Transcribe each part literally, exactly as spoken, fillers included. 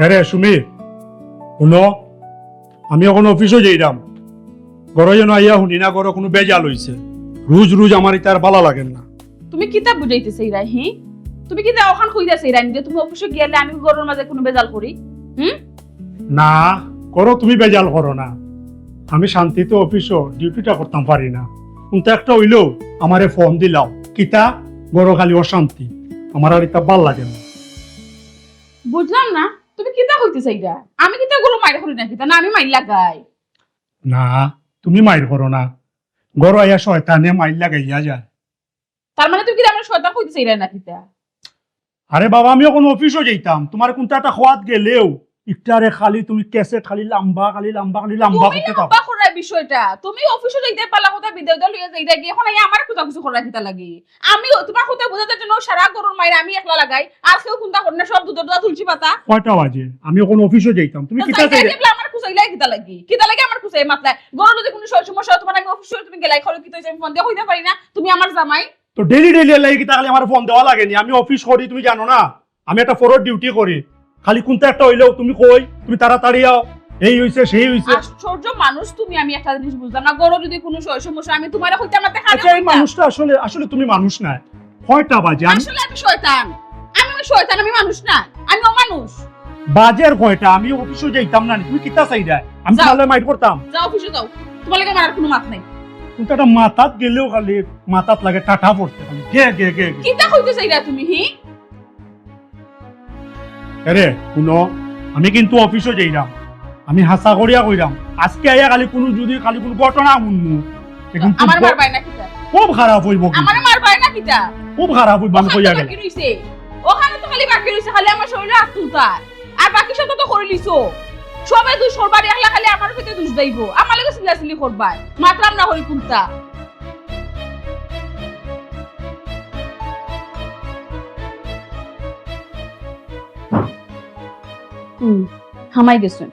আরে সুমি, হুনো, আমি অখন অফিসো যাইরাম। ঘরো যেন আইয়া হুনি না ঘরো কুনু বেজাল অইছে। রুজ রুজ আমার ইতা আর ভালা লাগের না। তুমি কিতা বুঝাইতে চাইরায়, হি? তুমি কিতা অখান কইতা চাইরায় নি যে তুমি অফিসো গেলে আমি ঘরর মাঝে কুনু বেজাল করি? হুম? না, করো, তুমি বেজাল করো না। আমি শান্তিতে অফিসো ডিউটিটা করতাম পারি না। কুনতা একটা অইলেউ আমারে ফোন দিলাও। কিতা? ঘরো খালি অশান্তি। আমার আর ইতা ভালা লাগে না। বুঝলাম না, তুমি কিতা কইতে চাইরায়? আমি কিতা ঘরো মাইর করি না কিতা? না, আমি মাইর লাগাই? না, তুমি মাইর করো না। ঘরো আইয়া শয়তানে মাইর লাগাইয়া যায়। তার মানে তুমি কিতা আমারে শয়তান কইতে চাইরায় না কিতা? আরে বাবা, আমি অখন অফিসো যাইতাম, তুমারে কুনতা একটা কওয়াত গেলেউ ইটারে খালি তুমি ক্যাসেট খালি লাম্বা, খালি লাম্বা, খালি লাম্বা তুমি করতে থাকো। লম্বা করার বিষয়টা, তুমি অফিসো যাইতায় ভালা কথা, বিদায় লইয়া যাইরায় গি, অখন আইয়া আমারে খুজাখুজি করার কিতা লাগি? আমি তুমার কথা বুঝাইতে যেন সারা ঘরর মাইর আমি একলা লাগাই, আর কেউ কুনতা করে না, সব দুধর দোয়া তুলসী পাতা। কয়টা বাজে? আমি অখন অফিসো যাইতাম, তুমি তো কিতা যাইতায় চাইরায়? দেখলে আমারে খুজাইলায় কিতা লাগি? কিতা লাগি আমারে খুজাই মাতলায়? ঘরো যদি কুনু স-, সমস্যা অয়, তুমার আমি অফিসো তুমি গেলায়, খরচ কিতা অইছে, আমি ফোন দিয়া কইতাম পারি না, তুমি আমার জামাই। তো ডেইলি ডেইলি এর লাগি কিতা খালি আমারে ফোন দেওয়া লাগে নি? আমি অফিস করি, তুমি জানো না? আমি একটা ফরোর ডিউটি করি। খালি কুনতা একটা অইলেউ তুমি কই, তুমি তাড়াতাড়ি আও, এই অইছে, সেই অইছে। আশ্চর্য মানুষ তুমি, আমি একটা জিনিস বুঝলাম না। ঘরো যদি কুনু স-, সমস্যা, আমি তুমারে কইতাম না, তে কারে আচ্ছা, এই কইতাম? মানুষটা আসলে, আসলে তুমি মানুষ নায়। কয়টা বাজে? আমি আসলে আমি শয়তান। আমি, আমি শয়তান, আমি মানুষ না, আমি অমানুষ। বাজের কয়টা? আমি অফিসো যাইতাম না নি, তুমি কিতা চাইরায়? আমি যাও। তুমার লগে মাইর করতাম? যাও অফিসো যাও, তুমার লগে আমার আর কুনু মাত নাই। কুনতা একটা মাতাত গেলেউ খালি মাতাত লাগে টাটা পড়তে খালি। গে, গে, গে, গে। কিতা কইতে চাইরায় তুমি, হি? আরে, হুনো, আমি কিন্তু অফিসো যাইরাম। আমি হাছা করিয়া কইরাম, আজকে আইয়া খালি কুনু, যদি খালি কুনু ঘটনা হুনমু, তে কিন্তু আমার ব-, মারবায় না কিতা? খুব খারাপ অইবো কিন্তু। আমারে মারবায় না কিতা? খুব খারাপ অইবো, আমি অখান তো কইয়া গেলাম। বাকি রইছে, অখান তো খালি বাকি রইছে, খালি আমার শরীরো আত তুলতা। আর বাকি সব তো করিলিছো। সবে দুষ করবার, একলা খালি আমার উপরে দুষ দিবো। আমার লগে চিল্লাচিল্লি করবায়। মাতরাম না করি কুনতা। হুম, হামাই গেছইন।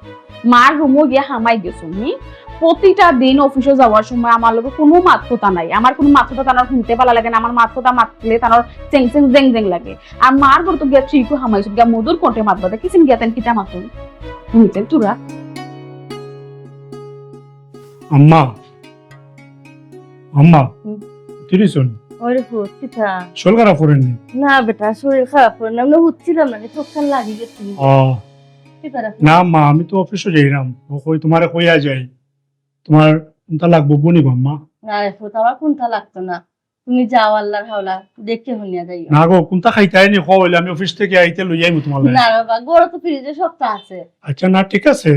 মার রুমো গিয়া হামাই গেছইন, হুম? প্রতিটা দিন অফিসো যাওয়ার সময় আমার লগে কুনু মাত-কথা নাই। আমার কুনু মাত-কথা তানর হুনতে ভালা লাগে না। আমার মাত-কথা মাতলে তানর চেং চেং জেং জেং লাগে। আর মার ঘরো তো গিয়া ঠিকউ হামাইছইন, গিয়া মধুর কণ্ঠে মাত-কথা। কিছেন গিয়া তেন কিতা মাতইন? হুনতে তুরা। আম্মা, আম্মা, হুম। তুই রে শোন। ওরে পুত, কিতা? শরীর খারাপ করেনি? না বেটা, শরীর খারাপ করে না, আমি হুচ্ছিলাম না, চোখখান লাগি গেছে। ও। কিতা রে পুত? না মা, আমি তো অফিসো যাইরাম। ও কই, তুমারে কইয়া যাই। তুমার কুনতা লাগবো বুনি গো আম্মা? না রে পুত, আমার কুনতা লাগতো না। তুমি যাও, আল্লার হাওলা, দেখে হুনিয়া যাইও। না গো, কুনতা খাইতায় নি কও, অইলে আমি অফিস থাকি আইতে লই আইমু তুমার লাগি। না রে বাবা, ঘরো তো ফ্রিজে সবতা আছে। আচ্ছা, না, ঠিক আছে।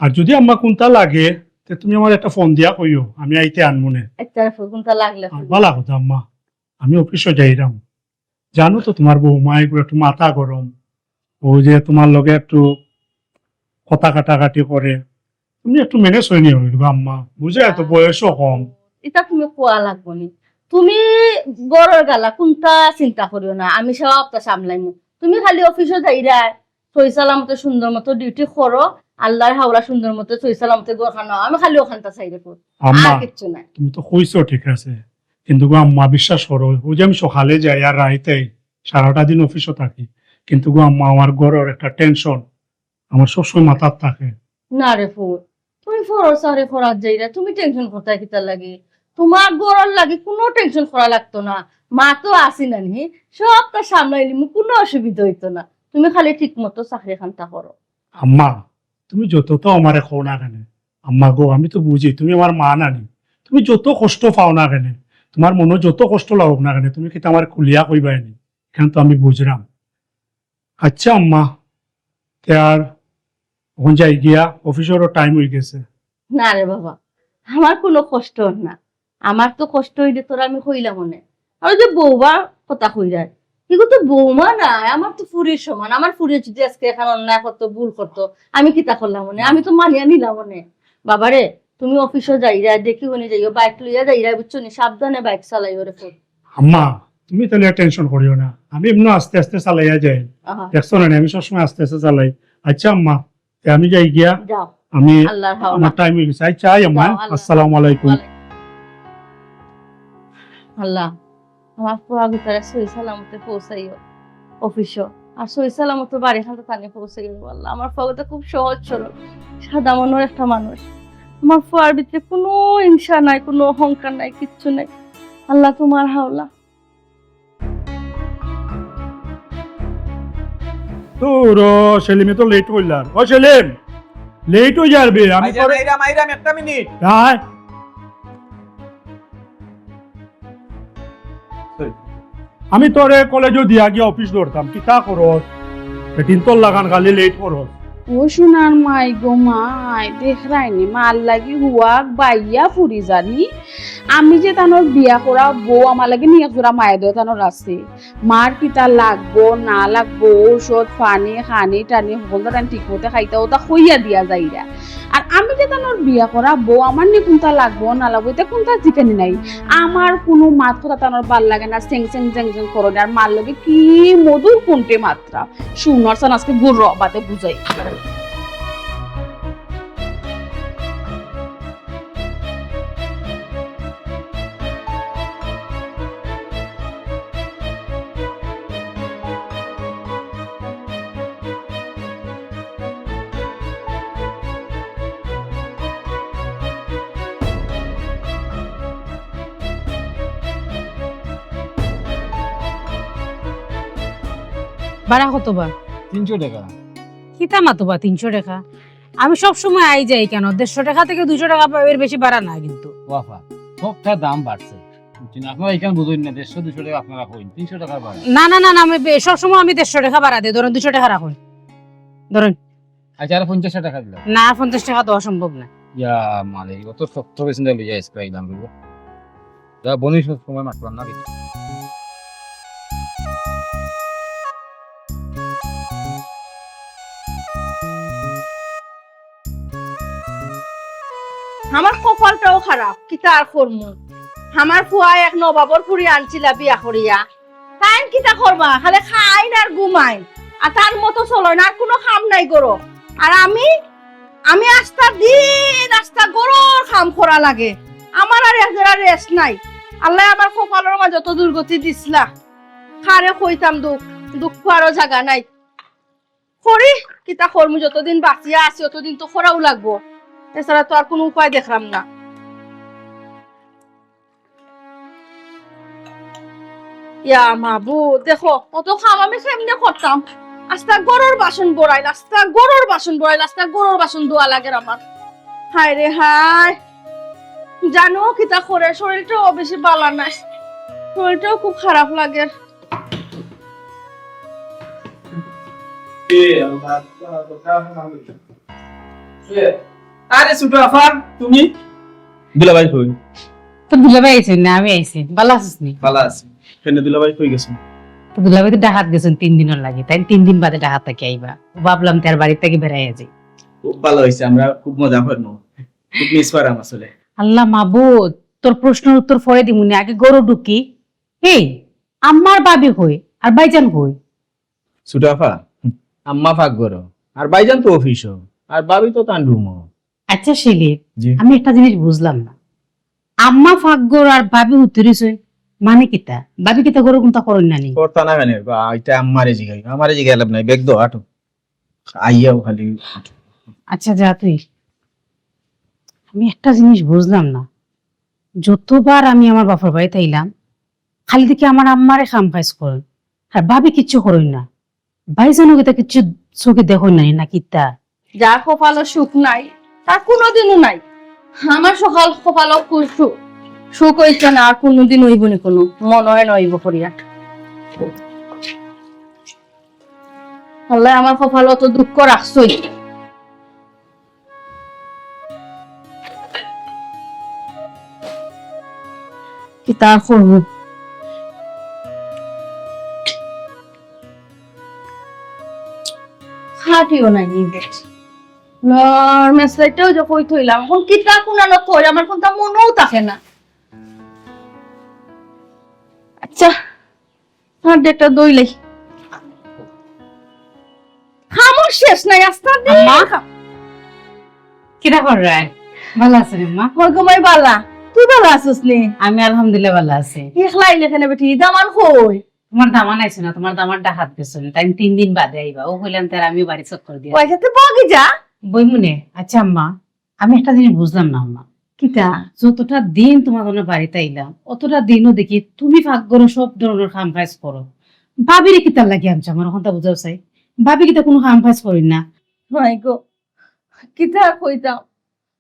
আর যদি আম্মা কুনতা লাগে, তে তুমি আমারে একটা ফোন দিয়া কইও, আমি আইতে আনমুনে। আচ্ছা, কুনতা লাগলে আর কইও। ভালা কথা আম্মা, আমি অফিসো যাইরাম। জানো তো তুমার বৌমা এগুলো একটু মাথা গরম, ও যে তুমার লগে একটু কথা কাটাকাটি করে, তুমি একটু ম্যানেজ অইয়া নিও আম্মা, বুঝো তো, বয়সও কম। ইতা তুমি কওয়া লাগবো নি, তুমি ঘরর গালা কুনতা চিন্তা করিও না, আমি সবতা সামলাইমু। তুমি খালি অফিসো যাইরায়, সহি সালামতে সুন্দর মতো ডিউটি করো, আল্লার হাওলা সুন্দর মতো সহি সালামতে ঘরখান আও। আমি খালি অখানতা চাইরাম, আর আম্মা, কিচ্ছু নাই। তুমি তো কইছো ঠিক আছে, কিন্তু গো আম্মা, বিশ্বাস করো, ওই যে আমি সকালে যাই আর রাইত আই, সারাটা দিন অফিসো থাকি, কিন্তু গো আম্মা, আমার ঘরর একটা টেনশন আমার সবসময় মাথাত থাকে। না রে পুত, তুমি ফরজ আরে ফরাত যাইরায়, তুমি টেনশন করতায় কিতার লাগি? তুমার ঘরর লাগি কুনু টেনশন করা লাগতো না, মা তো আছি নানি, সবতা সামলাইলিমু, কুনু অসুবিধা অইতো না। তুমি খালি ঠিক মতো চাকরিখানতা করো। আম্মা, তুমি যত তো আমারে কও না কেনে, আম্মা গো, আমি তো বুঝি তুমি আমার মা নানি, তুমি যত কষ্ট পাও না কেনে, তুমার মনো যত কষ্ট লাগুক না কেনে, তুমি কিতা আমারে খুলিয়া কইবায় নি, ইখান তো আমি বুঝরাম। আচ্ছা আম্মা, তে আর অখন যাই গিয়া, অফিসরও টাইম অই গেছে। না রে বাবা, আমার কুনু কষ্ট অর না। আমার তো কষ্ট অইলে তোরে আমি কইলাম অনে। আর ওই যে বৌমার কথা কইরায়, ইগু তো বৌমা নায়, আমার তো ফুরির সমান। আমার ফুরিয়ে যদি আজকে এখানে অন্যায় করতো, ভুল করতো, আমি কিতা করলাম অনে? আমি তো মানিয়া নিলাম অনে। বাবারে, তুমি অফিসো যাইরায়, দেখি হুনি যাইও, বাইক লইয়া যাইরায়, বুঝছো নি? সাবধানে বাইক চালাইও রে পুত। আম্মা, তুমি তাইলে টেনশন করিও না, আমি এমনে আস্তে আস্তে চালাইয়া যাই। আহা। দেখছো না নি, আমি সবসময় আস্তে আস্তে চালাই। আচ্ছা আম্মা, তে আমি যাই গিয়া। যাও। আমি, আল্লার হাওলা। আমার টাইম অই গেছে। আচ্ছা, আই আম্মা, যাও, আল্লাহ। আসসালামু আলাইকুম। ওয়ালাইকুম। আল্লাহ, আমার ফুয়া গুতারে সহি সালামতে পৌঁছাইও অফিসো। আর সহি সালামত বাড়ি খান্তা তানে পৌঁছে গেল। আল্লাহ, আমার ফুয়াটা খুব সহজ সরল, সাদা মনের একটা মানুষ। আমার ফুয়ার ভিতরে কোনো হিংসা নাই, কোনো অহংকার নাই, কিচ্ছু নাই। আল্লাহ, তোমার হাওলা। তোর ও সেলিমে তো লেট করলাম। ও সেলিম, লেট হয়ে যাবে। আমি আইরা, তোরে আইরাম, আইরাম, একটা মিনিট। হ্যাঁ? আমি তোরে কলেজও দিয়া গিয়া অফিস ধরতাম, কিতা করস? এদিন তোর লাগান খালি লেট করস। ও সোনার মাই গো মাই, দেখরায়নি, মার লাগি হুয়াক বাইয়া ফুরি জানি। আমি যে তানর বিয়া করা বউ, আমার লাগি নি এক জোড়া মায়া দেওয়া তানর আছে। মার কিতা লাগবো না লাগবো, ঔষধ, পানি, খানি, টানি, হকলতা তান ঠিক মতে খাইতা, ওটা কইয়া দিয়া যাইরা। আর আমি যে তানর বিয়া করা বউ, আমার নি কোনটা লাগবো না লাগবো, এটা কোনটা জিকানি নাই। আমার কোনো মাত কথা তানর ভাল লাগে না, সেং সেং জেং জেং করে। আর মার লগে কি মধুর কণ্ঠে মাতরা। শুনার সান আজকে গুরু বাদে বুঝাই। ভাড়া কত বা? তিনশো টাকা। কিতা মাতো বা তিনশো টাকা? আমি সব সময় আই যাই কেন? দেড়শো টাকা থেকে দুইশো টাকা পা-, এর বেশি ভাড়া না কিন্তু। ও আফা, সবটা দাম বাড়ছে। বুঝছেন? আপনারা এখানে বুঝেন না, দেড়শো দুইশো টাকা আপনারা কইন, তিনশো টাকা ভাড়া। না, না, না, না, আমি বে-, সব সময় আমি দেড়শো টাকা ভাড়া দেই, ধরেন দুইশো টাকা রাখুন। ধরেন। আচ্ছা, আর পঞ্চাশ টাকা দিলাম। না, পঞ্চাশ টাকা দেওয়া সম্ভব না। ইয়া মালিক, অত শক্ত বেশি না লইয়া আইসক্রাইলাম রে। যা বনি সব সময় মাতলাম না কিছু। আমার কপালটাও খারাপ, কিতা আর করমু? আমার ফুয়া এক নবাবর ফুরি আনছিলা বিয়া করিয়া, তাইন কিতা করবা? খালি খাইন আর ঘুমাইন, আর তার মতো চলইন, আর কোনো কাম নাই করো। আর আমি, আমি আস্তা দিন আস্তা ঘরর কাম করা লাগে, আমার আর এক জেরা রেস্ট নাই। আল্লায় আমার কপালর মাঝে যত দুর্গতি দিছলা, কারে কইতাম দুঃখ, দুঃখ আরো জাগা নাই। করি, কিতা করমু, যতদিন বাঁচিয়া আছি, অতদিন তো করাও লাগবো, এছাড়া তো আর কোনো উপায় দেখরাম না। ইয়া মাবুদ, দেখো, অত কাম আমি কেমনে করতাম? আস্তা ঘরর বাসন বড়াইল, আস্তা ঘরর বাসন বড়াইল, আস্তা ঘরর বাসন ধোয়া লাগের আমার। হায় রে হায়, জানো কিতা করে, শরীরটাও বেশি বালা নাই, শরীরটাও খুব খারাপ লাগের। আরে ছোট আফা, তুমি? দুলাভাই কই? তো দুলাভাই আইছইন না, আমি আইছি। ভালা আছস নি? ভালা আছি। কেনে দুলাভাই কই গেছইন? তো দুলাভাই তো ঢাকাত গেছইন তিন দিনর লাগি, তাইন তিন দিন বাদে ঢাকা থাকি আইবা। ভাবলাম তার বাড়ি থাকি বেড়াইয়া যাই। খুব ভালা অইছে, আমরা খুব মজা করমু, খুব মিস করাম আসলে। আল্লাহ মাবুদ, তোর প্রশ্নর উত্তর পরে দিমুনে, আগে ঘরো ঢুকি। এই, আম্মার ভাবি কই আর ভাইজান কই? ছোট আফা, আম্মা পাকঘরো, আর ভাইজান তো অফিসো, আর ভাবি তো তান রুমো। আচ্ছা সেলিম, জি। আমি একটা জিনিস বুঝলাম না, আম্মা পাকঘরো আর ভাবি হুতি রইছইন, মানে কিতা? ভাবি কিতা ঘরো কুন্তা করইন না নি? করতা না কেনে? বা, ইটা আম্মারে জিগাই, আমারে জিগাই লাভ নাই, ব্যাগ দাও, আটো। আইয়াও খালি। আচ্ছা যা তুই। আমি একটা জিনিস বুঝলাম না, যতবার আমি আমার বাপর বাড়িত আইলাম, খালি দেখি আমার আম্মারে কাম কাজ করইন, আর ভাবি কিচ্ছু করইন না। ভাইজানও কিতা কিচ্ছু চোখে দেখইন না নি, না কিতা? যার কপালো সুখ নাই, তার কোনোদিনও নাই। আমার সকাল কপালো খুব সুখ, সুখ অইছে না, আর কোনোদিন অইবো নি কোনো, মনে হয় না অইবো করিয়া। আল্লায় আমার কপালো তো দুঃখ রাখছই। কিতা করমু? খাটিও নাই নি বেশ। নর মেসলাইটাও যে কই থইলাম, এখন কিতা কুনানো থই, আমার কুনতা মনেও থাকে না। আচ্ছা, আর একটা দই লই। কামর শেষ নাই, আস্তা দিন আম্মা? কাম। কিতা কররায়? ভালা আছো নি, আম্মা? ওই গো মাই ভালা। তুই ভালা আছস নি? আমি আলহামদুলিল্লাহ ভালা আছি। একলা আইলে কেনে বেটি? দামান কই? তোমার দামান আইছে না, তোমার দামান ডাকাত গেছে না, তাই তিন দিন বাদে আইবা। ও কইলাম, তার আমিও বাড়ি চক্কর দিয়া। ওই সাথে বগি যা। বইমুনে, আচ্ছা আম্মা, আমি একটা জিনিস বুঝলাম না আম্মা। কিতা? যতটা দিন তোমার জন্য বাড়িতে আইলাম, অতটা দিনও দেখি তুমি পাকঘরো সব ধরনের কাম কাজ করো। ভাবিরে কিতার লাগি আনছো আমার ওখানটা বুঝাও চাই। ভাবি কিতা কোনো কাম কাজ করি না? মাই গো, কিতা আর কইতাম,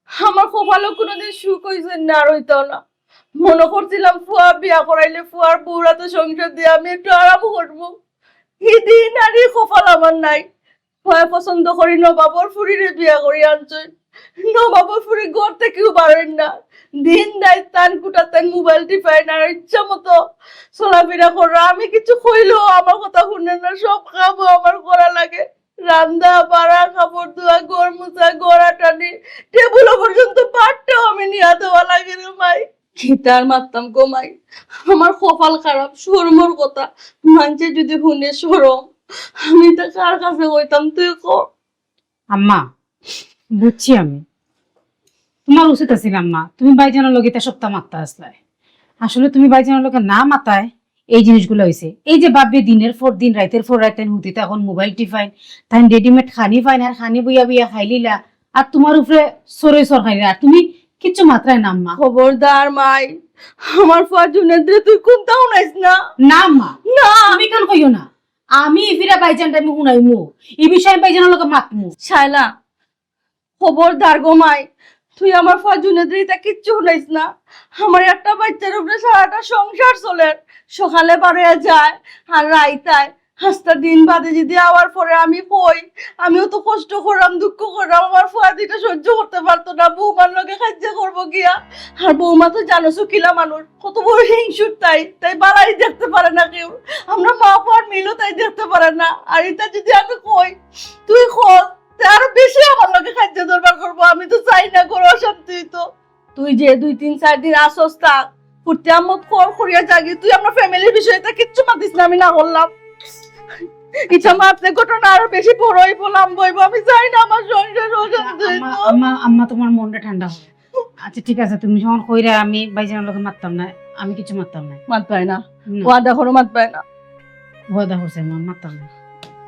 আমার কপালও কোনোদিন সুখ হইছে না, আর হইতাও না। মনে করছিলাম ফুয়া বিয়া করাইলে ফুয়ার বউরা তো সংসার দিয়ে আমি একটু আরাম করবো। এই দিন আর এই কপাল আমার নাই। ফুয়ায় পছন্দ করি নবাবর ফুরিরে বিয়া করি আনছইন। নবাবর ফুরি ঘর থাকিও বারইন না। দিন রাইত তান কুটা তান মোবাইল টিপাইন আর ইচ্ছা মতো চলাফেরা করা। আমি কিছু কইলেও আমার কথা শুনে না, সব কামও আমার করা লাগে। রান্দা, বাড়া, কাপড় ধোয়া, ঘর মুছা, ঘর আটানি, টেবুলও পর্যন্ত ভাতটাও আমি নিয়া দেওয়া লাগে রে মাই। কিতার মারতাম গো মাই, আমার কপাল খারাপ, শরমর কথা, মানষে যদি শুনে শরম, আমি তা কার কাছে কইতাম তুই ক। আম্মা, বুঝছি আমি, তোমার উচিত আছিল আম্মা, তুমি ভাইজানর লগে ইতা সবটা মাততা আছলায়। আসলে তুমি ভাইজানর লগে না মাতায় এই জিনিসগুলা হইছে। এই যে ভাবি দিনের পর দিন, রাইতের পর রাইত তাইন হুতিতা এখন মোবাইল টিপাইন, তাইন রেডিমেড খানি পাইন আর খানি বইয়া বইয়া খাইলিলা, আর তোমার উপরে সরই সর খাইলা, আর তুমি কিচ্ছু মাতরায় না আম্মা। খবরদার মাই, আমার ফুয়া জুনেদরে তুই কুন্তা হুনাইস না। না আম্মা, না। তুমি কেন কইও না? আমি ইফিরা ভাইজানরে আমি হুনাইমু, এই বিষয়ে আমি ভাইজানর লগে মাতমু। শায়লা, খবরদার গো মাই, তুই আমার ফুয়া জুনেদরে ইতা কিচ্ছু হুনাইস না। আমার একটা বাচ্চার উপরে সারাটা সংসার চলের। সকালে বারইয়া যায় আর রাইত আয়। আস্তা দিন বাদে যদি আওয়ার পরে আমি কই, আমিও তো কষ্ট করলাম, দুঃখ করলাম, আমার ফুয়া ইতা সহ্য করতে পারতো না, বৌমার লগে কাইজ্জা করবো গিয়া। আর বৌমা তো জানোস কিলা মানুষ, কত বড় হিংসুক তাই, তাই বালাই দেখতে পারে না কেউ। আমরা মা ফুয়ার মিলও তাই দেখতে পারে না। আর ইতা যদি আমি কই, তুই কর, তে আরো বেশি আমার লগে কাইজ্জা দরবার করবো। আমি তো চাই না ঘরো অশান্তি অইতো। তুই যে দুই তিন চাইর দিন আছস থাক, ফুর্তি আমোদ কর করিয়া যাগি। তুই আমরা ফ্যামিলির বিষয়ে ইতা কিচ্ছু মাতিস না, আমি না করলাম। ইতা মাতলে ঘটনা আরো বেশি বড় অইবো, লম্বা অইবো। আমি চাই না আমার সংসার অশান্তি আম্মা, অইতো। আম্মা, আম্মা, তোমার মনটা ঠান্ডা হোক। আচ্ছা, ঠিক আছে, তুমি যখন কইরা, আমি ভাইজানর লগে মাততাম না, আমি কিচ্ছু মাততাম না। মাতবায় না? না। ওয়াদা করো, মাতবায় না। ওয়াদা করছি আম্মা, মাততাম না।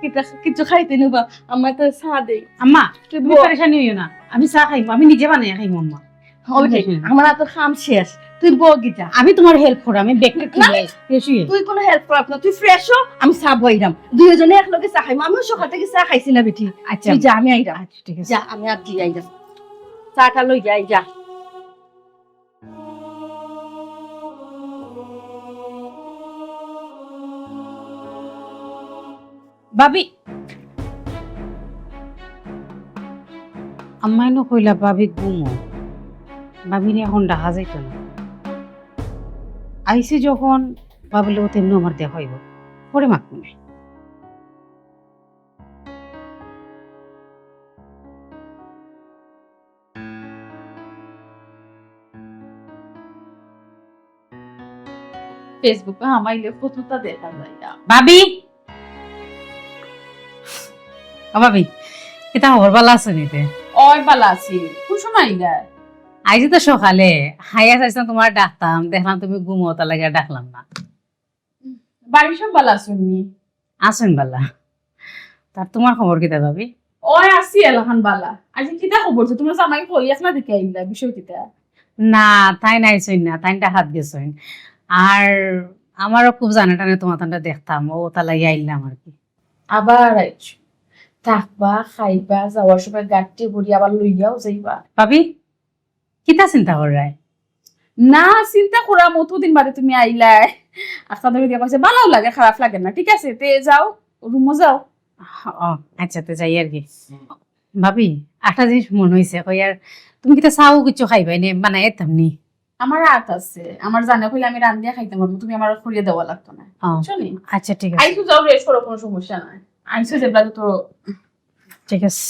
কিতা, কিচ্ছু খাইতে নিবা? আম্মা তো চা দেই। আম্মা, তুমি তুমি বও। পেরেশানি হইও না, আমি চা খাইমু, আমি নিজে বানাইয়া খাইমু আম্মা। ওই যে, হুম, হুম। আমার হাতের কাম শেষ, তুই বগি যা। আমি তোমার হেল্প করো, আমি ব্যাগটা না, খুলে আই, ফ্রেশ হই। তুই কোনো হেল্প করাস না, তুই ফ্রেশ হ, আমি চা বইরাম, দুইজনে একলগে চা খাইমু। আমিও সকাল থেকে চা খাইছি না বেটি। আচ্ছা। তুই যা, আমি আইরাম। আচ্ছা, ঠিক আছে। যা, আমি আর কি আইরাম, চাটা লই যাই, যা। ভাবি, আম্মায় নু কইলা ভাবি ঘুমো, ভাবিরে এখন ডাকা যাইতো না। আইছি যখন, ভাবির লগে তেমনি আমার দেখা অইবো, পরে মাতমুনে। Facebook-এ হামাইলে কততা দেখা যায় না। ভাবি! ও ভাবি, কিতা খবর, ভালা আছো নি তে? অয়, ভালা আছি। কুন সময় আইলা? আইজ তো সকালে, আইয়া চাইছিলাম তোমার ডাকতাম, দেখলাম তুমি ঘুমো, তার লাগি আর ডাকলাম না। বাড়ির সব ভালা আছইন নি? আছইন ভালা। তা তোমার খবর কিতা ভাবি? অয় আছি এলাখান ভালা। আইজ কিতা খবর যে তোমার জামাই কই একলা দেখিয়া আইলা, বিষয় কিতা? না, তাইন আইছইন না, তাইন ডাকাত গেছইন। আর আমারও খুব জানে টানে তোমার তানরে দেখতাম, অউ তার লাগি আইলাম আর কি। আবার আইছো, থাকবা, খাইবা, যাওয়ার সময় গাট্টি ভরি আবার লইয়াও যাইবা। ভাবি, কিতা চিন্তা কররায়? না, চিন্তা করাম, অতদিন বাদে তুমি আইলায়। আখতা ধরি দিয়া কইছে, ভালাও লাগে, খারাপ লাগে না। ঠিক আছে, তে যাও, রুমো যাও। ও, আচ্ছা, তে যাই আর কি। ভাবি, একটা জিনিস মনে হইছে, কই আর, তুমি কিতা চাও কিছু খাইবায় নে, বানাই আইতাম নি? আমার আত আছে, আমার জানে কইলে আমি রান্দিয়া খাইতাম পারমু, তুমি আমার করিয়া দেওয়া লাগতো না। ও, বুঝছো নি? আচ্ছা, ঠিক আছে। আইছো যাও, রেস্ট করো, কোনো সমস্যা নাই। আইছো যেবলা তো। ঠিক আছে।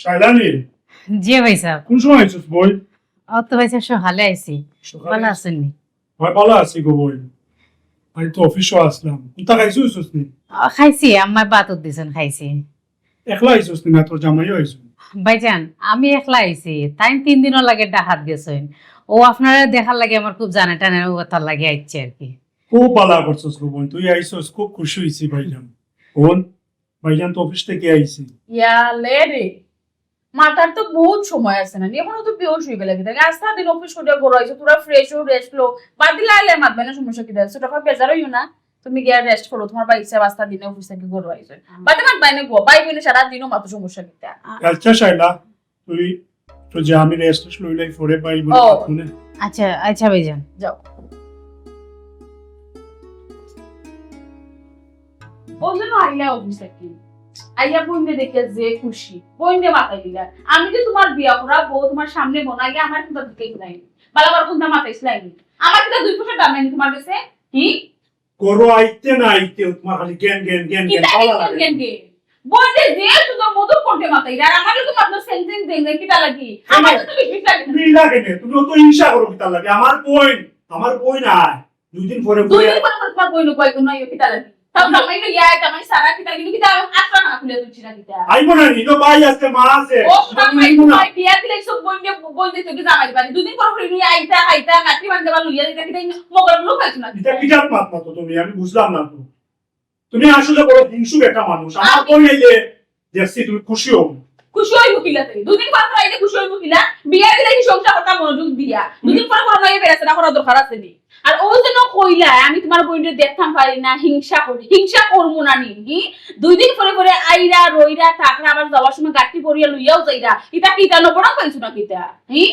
শাইলানি। জি ভাই সাহেব। কোন সময় আইছস বই? ও তো ভাই সাহেব, সকালে আইছি। সকালে? ভালা আছইন নি? অয়, ভালা আছি গো বই। আমি তো অফিসো আছলাম। কুন্তা খাইছস নি? ও, খাইছি, আম্মায় ভাত দিছইন, খাইছি। একলা আইছস নি, না তোর জামাইও আইছইন? ভাইজান, আমি একলা আইছি। তাইন তিন দিনর লাগি ডাকাত গেছইন। অউ আপনারে দেখার লাগি আমার খুব জানে টানে, অউ তার লাগি আইছি আর কি। খুব ভালা করছস গো বইন, তুই আইছস, খুব খুশি অইছি ভাইজান। বইন, ভাইজান তো অফিস থাকি আইছে। ইয়া লে রে, মাতার তো বউত সময় আছে না, এখনো তো বেহুশ অই গেলে কিতা? আস্তা দিন অফিস করিয়া ঘরো আইছো, থুড়া ফ্রেশ অও, রেস্ট লও, বাদে আইলে মাতবায় না, সমস্যা কিতা আছে? ছোট ভাই বেজার অইও না, তুমি গিয়া রেস্ট করো, তুমার ভাই ইচ্ছা আস্তা দিনে অফিস থাকি ঘরো আইছো, বাদে মাতবায় না গো, ভাই বইনে সারা দিনও মাতো, সমস্যা কিতা? আচ্ছা শাইলা, তুই তো যা, আমি রেস্ট লইলাই, পরে ভাই বইনে ও। মাতমু নে। আচ্ছা, আচ্ছা ভাইজান। যাও। ও যেন আইলা অফিস থাকি। আইয়া বইনে দেখিয়া যে খুশি। বইনে মাতাই দিলা। আমি যে তুমার বিয়া করা বউ, তুমার সামনে বনা, আগে আমার কুনতা দিকে নাই। বালাবার কুনতা মাতাইছিলায় নি? আমার কিতা দুই পয়সার দাম নাই নি তুমার গেছে? হি? ঘরো আইতে না আইতে তুমার খালি জ্ঞান, জ্ঞান, জ্ঞান, জ্ঞান, কিতা ভালা জ্ঞান, লাগে। জ্ঞান, জ্ঞান? বইনে যে সুন্দর মধুর কণ্ঠে মাতাই, আর আমার লগে মাতলো সেন সেন জেন জেন, কিতা লাগি? আমার তো বিশ বিশ লাগে না। তুমি লাগে নে, তুমি অত হিংসা করো কিতা লাগি? আমার বইন, আমার বইন আয়। দুই দিন পরে দুই পরে দিন পরে পরে তুমার বইন কয় গুণ নাই, কিতা লাগি? তাও জামাই লইয়া আয়, জামাই সারা কিতা, কিন্তু কিতা আত্মা না খুলে তুলছি না কিতা? আইবো না নি, তো ভাই আছে, মা আছে। ও, সুতরাং জামাই আইবো না। তুমার বিয়া দিলে সব বইন দিয়ে বইন দিতে কি জামাই বাড়ি? দুই দিন পরে পরে লইয়া আইতা, আইতা, নাতি বান্ধবা লইয়া দিতা, কিতা মগর লোক আইছো না? এটা কিটার মাত মাতো তুমি? আমি বুঝলাম না তো। তুমি আসলে বড় হিংসুক একটা মানুষ। আমার আমি বইন আইলে দেখছি তুমি খুশি হও। খুশি হইব কিলা তুমি? দুদিন পর পর আইলে খুশি হইব কিলা? বিয়া দিলে কি সংসার করতাম মনোযোগ দিয়া? দুদিন পর পর লইয়া বেড়াচেরা করার দরকার আছে নি? আর ও যেন কইলা, আমি তুমার বইনরে দেখতাম পারি না, হিংসা করি। হিংসা করমু না নি? হি? দুই দিন পরে পরে আইরা, রইরা, থাকরা, আবার যাওয়ার সময় গাড়ি ভরিয়া লইয়াও যাইরা। ইতা কিতা নবরম পাইছো না কিতা? হি?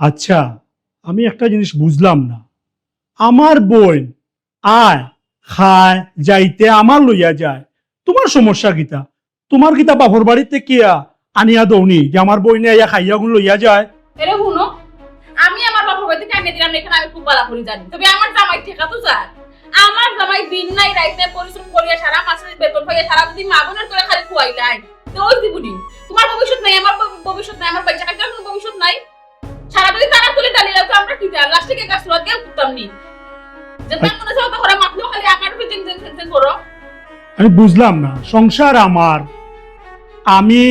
আচ্ছা, আমি একটা জিনিস বুঝলাম না। আমার বইন আয়, খায়, যাইতে আমার লইয়া যায়। তুমার সমস্যা কিতা? তুমার কিতা বাপর বাড়িত কিয়া আনিয়া দেও নি যে আমার বইনে আইয়া খাইয়া গুন লইয়া যায়? এরে হুনো, আমি আমার বাপর বাড়ি থাকি আনিয়া দিলাম না, ইখান আমি খুব ভালা করি জানি। তবে আমার জামাই টেকা তো চায়। আমার জামাই দিন নাই রাইত নাই পরিশ্রম করিয়া সারা মাসের বেতন পাইয়া সারা যদি মা বইনর তরে খালি খুয়াইলায়, তো ওই দিবুনি। তুমার ভবিষ্যৎ নাই, আমার ভ-, ভবিষ্যৎ নাই, আমার বাচ্চা কাচ্চার কুনু ভবিষ্যৎ নাই। সারা যদি তারা তুলে ডালি লাগতো, আমরা কি জানি? লাস্টে কে গাছ তুলাত গেল করতাম নি? যে তার মনে চাও তো করে মাতলেও খালি আমার উপরে জেং জেং জেং জেং করো। আমি বুঝলাম না, সংসার আমার, আমি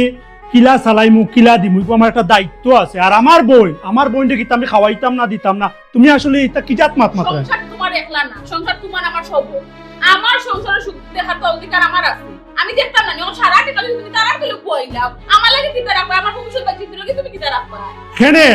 কিলা চালাইমু, কিলা দিমু, ইগু আমার একটা দায়িত্ব আছে। আর আমার বইন, আমার বইনরে কিতা আমি খাওয়াইতাম না, দিতাম না? তুমি আসলে ইতা কি জাত মাত মাতরায়? সংসার তুমার একলা না, সংসার তুমার আমার সব। আমার সংসারে সুখ দেখার তো অধিকার আমার আছে। আমি দেখতাম না, যখন সারা টেকা তুমি তারা তুলে খুয়াইলাও, আমার লাগি কিতা রাখবা? আমার ভবিষ্যৎ বাচ্চা তুলে তুমি কিতা রাখবা? কেনে?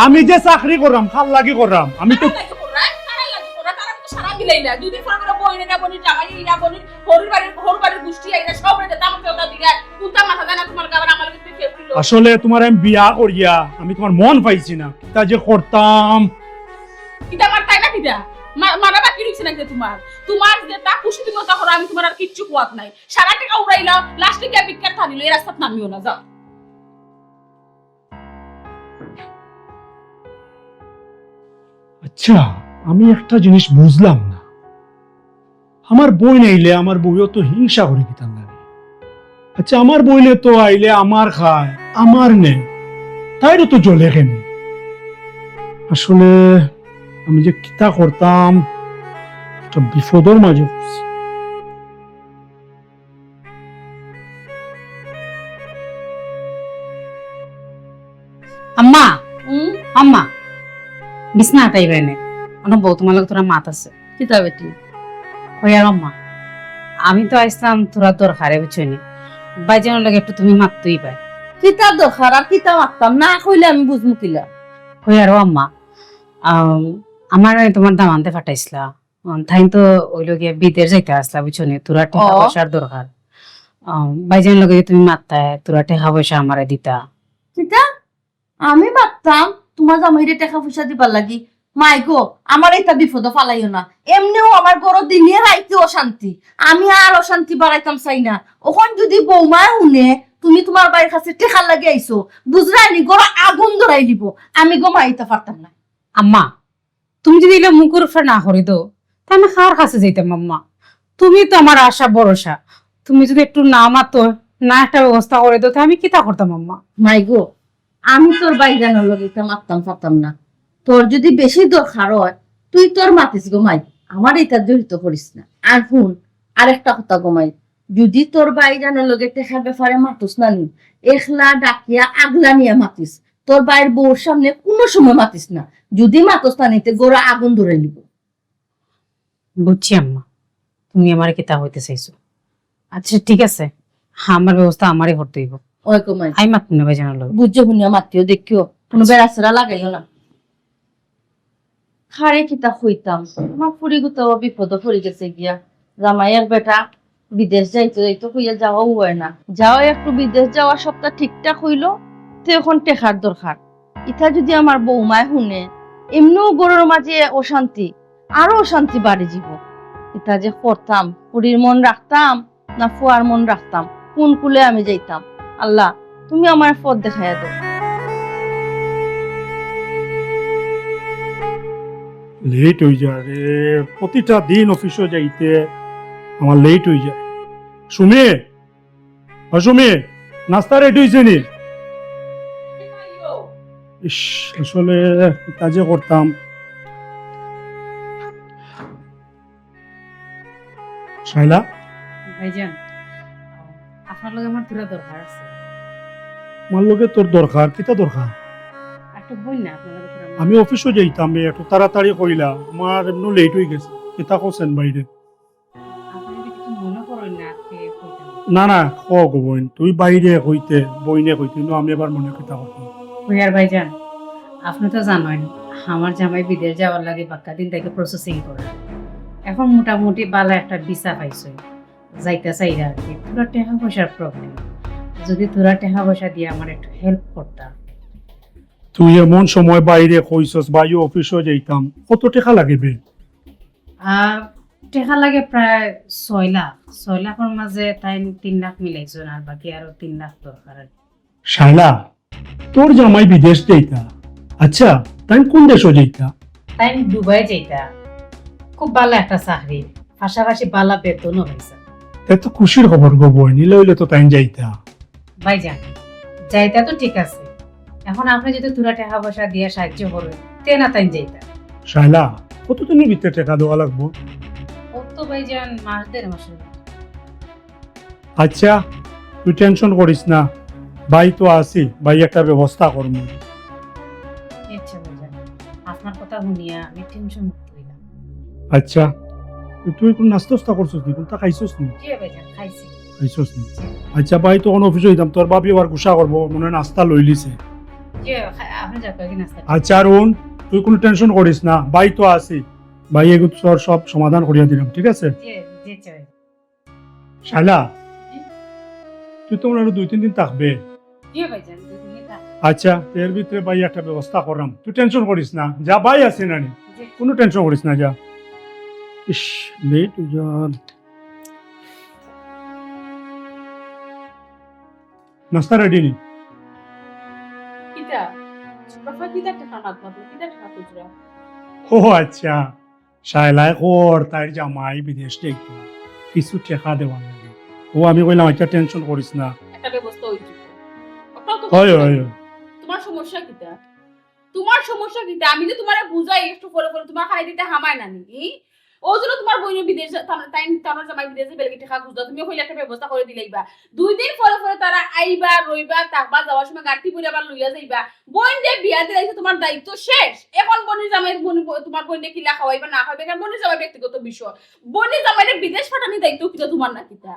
আমি যে চাকরি কররাম, কার লাগি কররাম? আমি তো তারা লাগে কররা, তারা লাগে কররা, তারা তো সারা মিলাইলা। দুদিন পর পর বইনে না বনি, জামাই না বনি, হরুর বাড়ির, হরুর বাড়ির গুষ্টি আইলা, সব রেখে তামাক চলতা দিলা। কুনতা মাথা দেয় না তুমার গাবার আমার ভিতরে কেউ ছিল? আসলে তুমার আমি বিয়া করিয়া, আমি তুমার মন পাইছি না। কিতা যে করতাম। কিতা মারতায় না কিতা? মা-, মারা বাকি রইছে না কিতা তুমার? তুমার যেতা খুশি তুমি ওতা করো, আমি তুমার আর কিচ্ছু কোয়াত নাই। সারা টেকা উড়াইলাও, লাস্টে গিয়া ভিক্ষার থালি লইয়া রাস্তাত নামিও না, যাও। আচ্ছা, আমি একটা জিনিস বুঝলাম না। আমার বইন আইলে আমার বউয়ে তো হিংসা করে কিতার লাগি? আচ্ছা, আমার বইনে তো আইলে আমার খায়, আমার নেয়, তাইরও তো জ্বলে কেনে? আসলে আমি যে কিতা করতাম, একটা বিপদর মাঝে পড়ছি। আম্মা, হুম? আম্মা, বিছনা আটাইবায় নে। অনো বও, তুমার লগে থুড়া মাত আছে। কিতা বেটি? ওই আর আম্মা, আমি তো আইছলাম থুড়া দরকারে, বুঝছো নি? ভাইজানর লগে একটু তুমি মাততায় পায়। কিতা দরকার আর কিতা মাততাম? না কইলে আমি বুঝমু কিলা? ওই আর আম্মা, আম, আমারে তুমার দামান্দে পাঠাইছলা। আম, তাইন তো অইলো গিয়া বিদেশ যাইতা আছলা, বুঝছো নি? থুড়া টেকা ও। পয়সার দরকার। আম, ভাইজানর লগে তুমি মাততায়, থুড়া টেকা পয়সা আমারে দিতা। কিতা? আমি মাততাম তুমার জামাইরে টেকা পয়সা দিবার লাগি? মাই গো, আমারে ইতা বিপদো ফালাইও না। এমনেও আমার ঘরো দিনে রাইতে অশান্তি, আমি আর অশান্তি বাড়াইতাম চাই না। অখন যদি বৌমায় হুনে তুমি তুমার ভাইর কাছে টেকার লাগি আইছো, বুঝরায় নি, ঘরো আগুন ধরাইলিবো। আমি গো মাই ইতা পারতাম না। আম্মা, তুমি যদি ইলা মুখর উপরে না করি দেও, তে আমি কার কাছে যাইতাম আম্মা? তুমি তো আমার আশা ভরসা। তুমি যদি একটু না মাতো, না একটা ব্যবস্থা করি দেও, তে আমি কিতা করতাম আম্মা? মাই গো, আমি তোর ভাইজানর লগে ইতা মাততাম পারতাম না। তোর যদি বেশি দরকার অয়, তুই তোর মাতিস গো মাই, আমারে ইতাত জড়িত করিস না। আর হুন, আরেকটা কথা গো মাই, যদি তোর ভাইজানর লগে টেকার ব্যাপারে মাতস না নি, একলা ডাকিয়া আগলা নিয়া মাতিস। তোর ভাইর বউর সামনে কুনু সময় মাতিস না। যদি মাতস না নি, তে ঘরো আগুন ধরাইলিবো। বুঝছি আম্মা, তুমি আমারে কিতা কইতে চাইছো। আচ্ছা, ঠিক আছে, আমার ব্যবস্থা আমারই করতে হইব। ওই কমাই। আমি মাতমু না ভাইজানর লগে। বুঝছো, হুনিয়া মাতিও, দেখিও কোনো বেড়াছেড়া লাগাইও না। কারে কিতা কইতাম, আমার ফুড়ি গুতাও বিপদো পড়ি গেছে গিয়া। জামাই এক বেটা বিদেশ যাইতো যাইতো কইয়া যাওয়াও হয় না। যাও একটু বিদেশ যাওয়া সবটা ঠিকঠাক হইলো, তো এখন টেকার দরকার। ইতা যদি আমার বৌমায় হুনে, এমনেও ঘরর মাঝে অশান্তি, আরো অশান্তি বাড়ি যিব। ইতা যে করতাম, ফুড়ির মন রাখতাম না ফুয়ার মন রাখতাম, কোন কুলে আমি যাইতাম? আল্লাহ, তুমি আমার পথ দেখাইয়া দাও। লেট হয়ে যায় রে, প্রতিটা দিন অফিসে যাইতে আমার লেট হয়ে যায়। সুমি, ও সুমি, নাস্তা রেডি হইছে নি? ইস, আসলে কাজে করতাম। শাইলা? ভাইজান, আপনার লগে আমার থুড়া দরকার আছে। আমার লগে তোর দরকার? কিতা দরকার? একটা বই না আপনার লগে থুড়া। আমি অফিসে যাইতাম, এ একটু তাড়াতাড়ি কইলা, আমার এমনি লেট হয়ে গেছে। কিতা করছেন বাইরে? আপনি যদি কিছু মনে করেন না, আজকে কইতাম। না, না, ক গো বইন, তুই বাইরে কইতে, বইনে কইতে, কিন্তু আমি আবার মনে কিতা করতাম। কই আর ভাইজান, আপনি তো জানেন, আমার জামাই বিদেশ যাওয়ার লাগি বাক্কা দিন থেকে প্রসেসিং করে। এখন মোটামুটি বালা একটা ভিসা পাইছে, যাইতা চাইরা আর কি। থুড়া টেকা পয়সার প্রবলেম, যদি থুড়া টেকা পয়সা দিয়া আমার একটু হেল্প করতা। তুই এমন সময় বাইরে কইছস, ভাই অফিসে যাইতাম, কত টেকা লাগে বে? আর টেকা লাগে প্রায় ছয় লাখ। ছয় লাখর মাঝে তাই তিন লাখ মিলাইছইন, আর বাকি আরো তিন লাখ দরকার আর কি। শাইলা, তোর জামাই বিদেশ যাইতা, আচ্ছা, তাই কোন দেশে যাইতা? তাই দুবাই যাইতা, খুব ভালা একটা চাকরি, পাশাপাশি ভালা বেতনও পাইছে। এ তো খুশির খবর গো বইন, ইলা হইলে তো তাই যাইতা। ভাইজান, যাইতা তো ঠিক আছে, এখন আপনি যদি থুড়া টেকা পয়সা দিয়া সাহায্য করেন, তে না তাই যাইতা। শাইলা, কতদিনের ভিতরে টেকা দেওয়া লাগবো? ও তো ভাইজান মাস দেড় মাসের ভিতরে। আচ্ছা, তুই টেনশন করিস না, ভাই তো আছি, ভাই একটা ব্যবস্থা করমু। আচ্ছা ভাইজান, আপনার কথা হুনিয়া আমি টেনশন মুক্ত হইলাম। আচ্ছা, তুই কোন নাস্তা উস্তা করছস নি? কোনটা খাইছস নি? জি ভাইজান, খাইছি। খাইছস নি? আচ্ছা ভাই, তখন অফিসে যাইতাম, তোর ভাবি আবার গুসা করবো, মনে হয় নাস্তা লইলিছে। জি, খা-, আপনি যাক, আগে নাস্তা। আচ্ছা রুন, তুই কোনো টেনশন করিস না, ভাই তো আছি, ভাই এগুলো তোর সব সমাধান করিয়া দিলাম, ঠিক আছে? জি, জি, আচ্ছা ভাই। শাইলা, জি। তুই তো মনে হয় আরো দুই তিন দিন থাকবে। জি ভাইজান, দুই তিন দিন থাকবো। আচ্ছা, এর ভিতরে ভাই একটা ব্যবস্থা করলাম, তুই টেনশন করিস না, যা ভাই আছে না নি, জি। কোনো টেনশন করিস না, যা। ইস, লেট হয়ে যার। নাস্তা রেডি নি? কিতা? বাবা, কিতা একটা কামাত মাত্র, কিতা একটা খুচরা? ও আচ্ছা, শায়লায় কর, তাইর জামাই বিদেশ যাইতো, কিছু টেকা দেওয়ার লাগে। ও আমি কইলাম, "আচ্ছা, টেনশন করিস না।" একটা ব্যবস্থা হইছে। ওটাও তো হয়, হয়, হয়। তোমার সমস্যা কিতা? তোমার সমস্যা কিতা? আমি যে তোমারে বুঝাই একটু পরে পরে, তোমার খালি দিতে হামায় না নি। ও জন্য তোমার বইনে বিদেশ যা-, তান-, তাই তানোর জামাই বিদেশে বেলেগে টেকা খুঁজতো, তুমি কইলে একটা ব্যবস্থা করে দিলাইবা। দুই দিন পরে পরে তারা আইবা, রইবা, থাকবা, যাওয়ার সময় গাড়ি ভরে আবার লইয়া যাইবা। বইন যে বিয়া দিলাইছে, তোমার দায়িত্ব শেষ। এখন বইনের জামাই, বইন-, তোমার বইনে কিলা খাওয়াইবা না খাওয়াইবা, এটা বইনের জামাই ব্যক্তিগত বিষয়। বইনের জামাইরে বিদেশ পাঠানির দায়িত্ব কিতা তোমার না কিতা?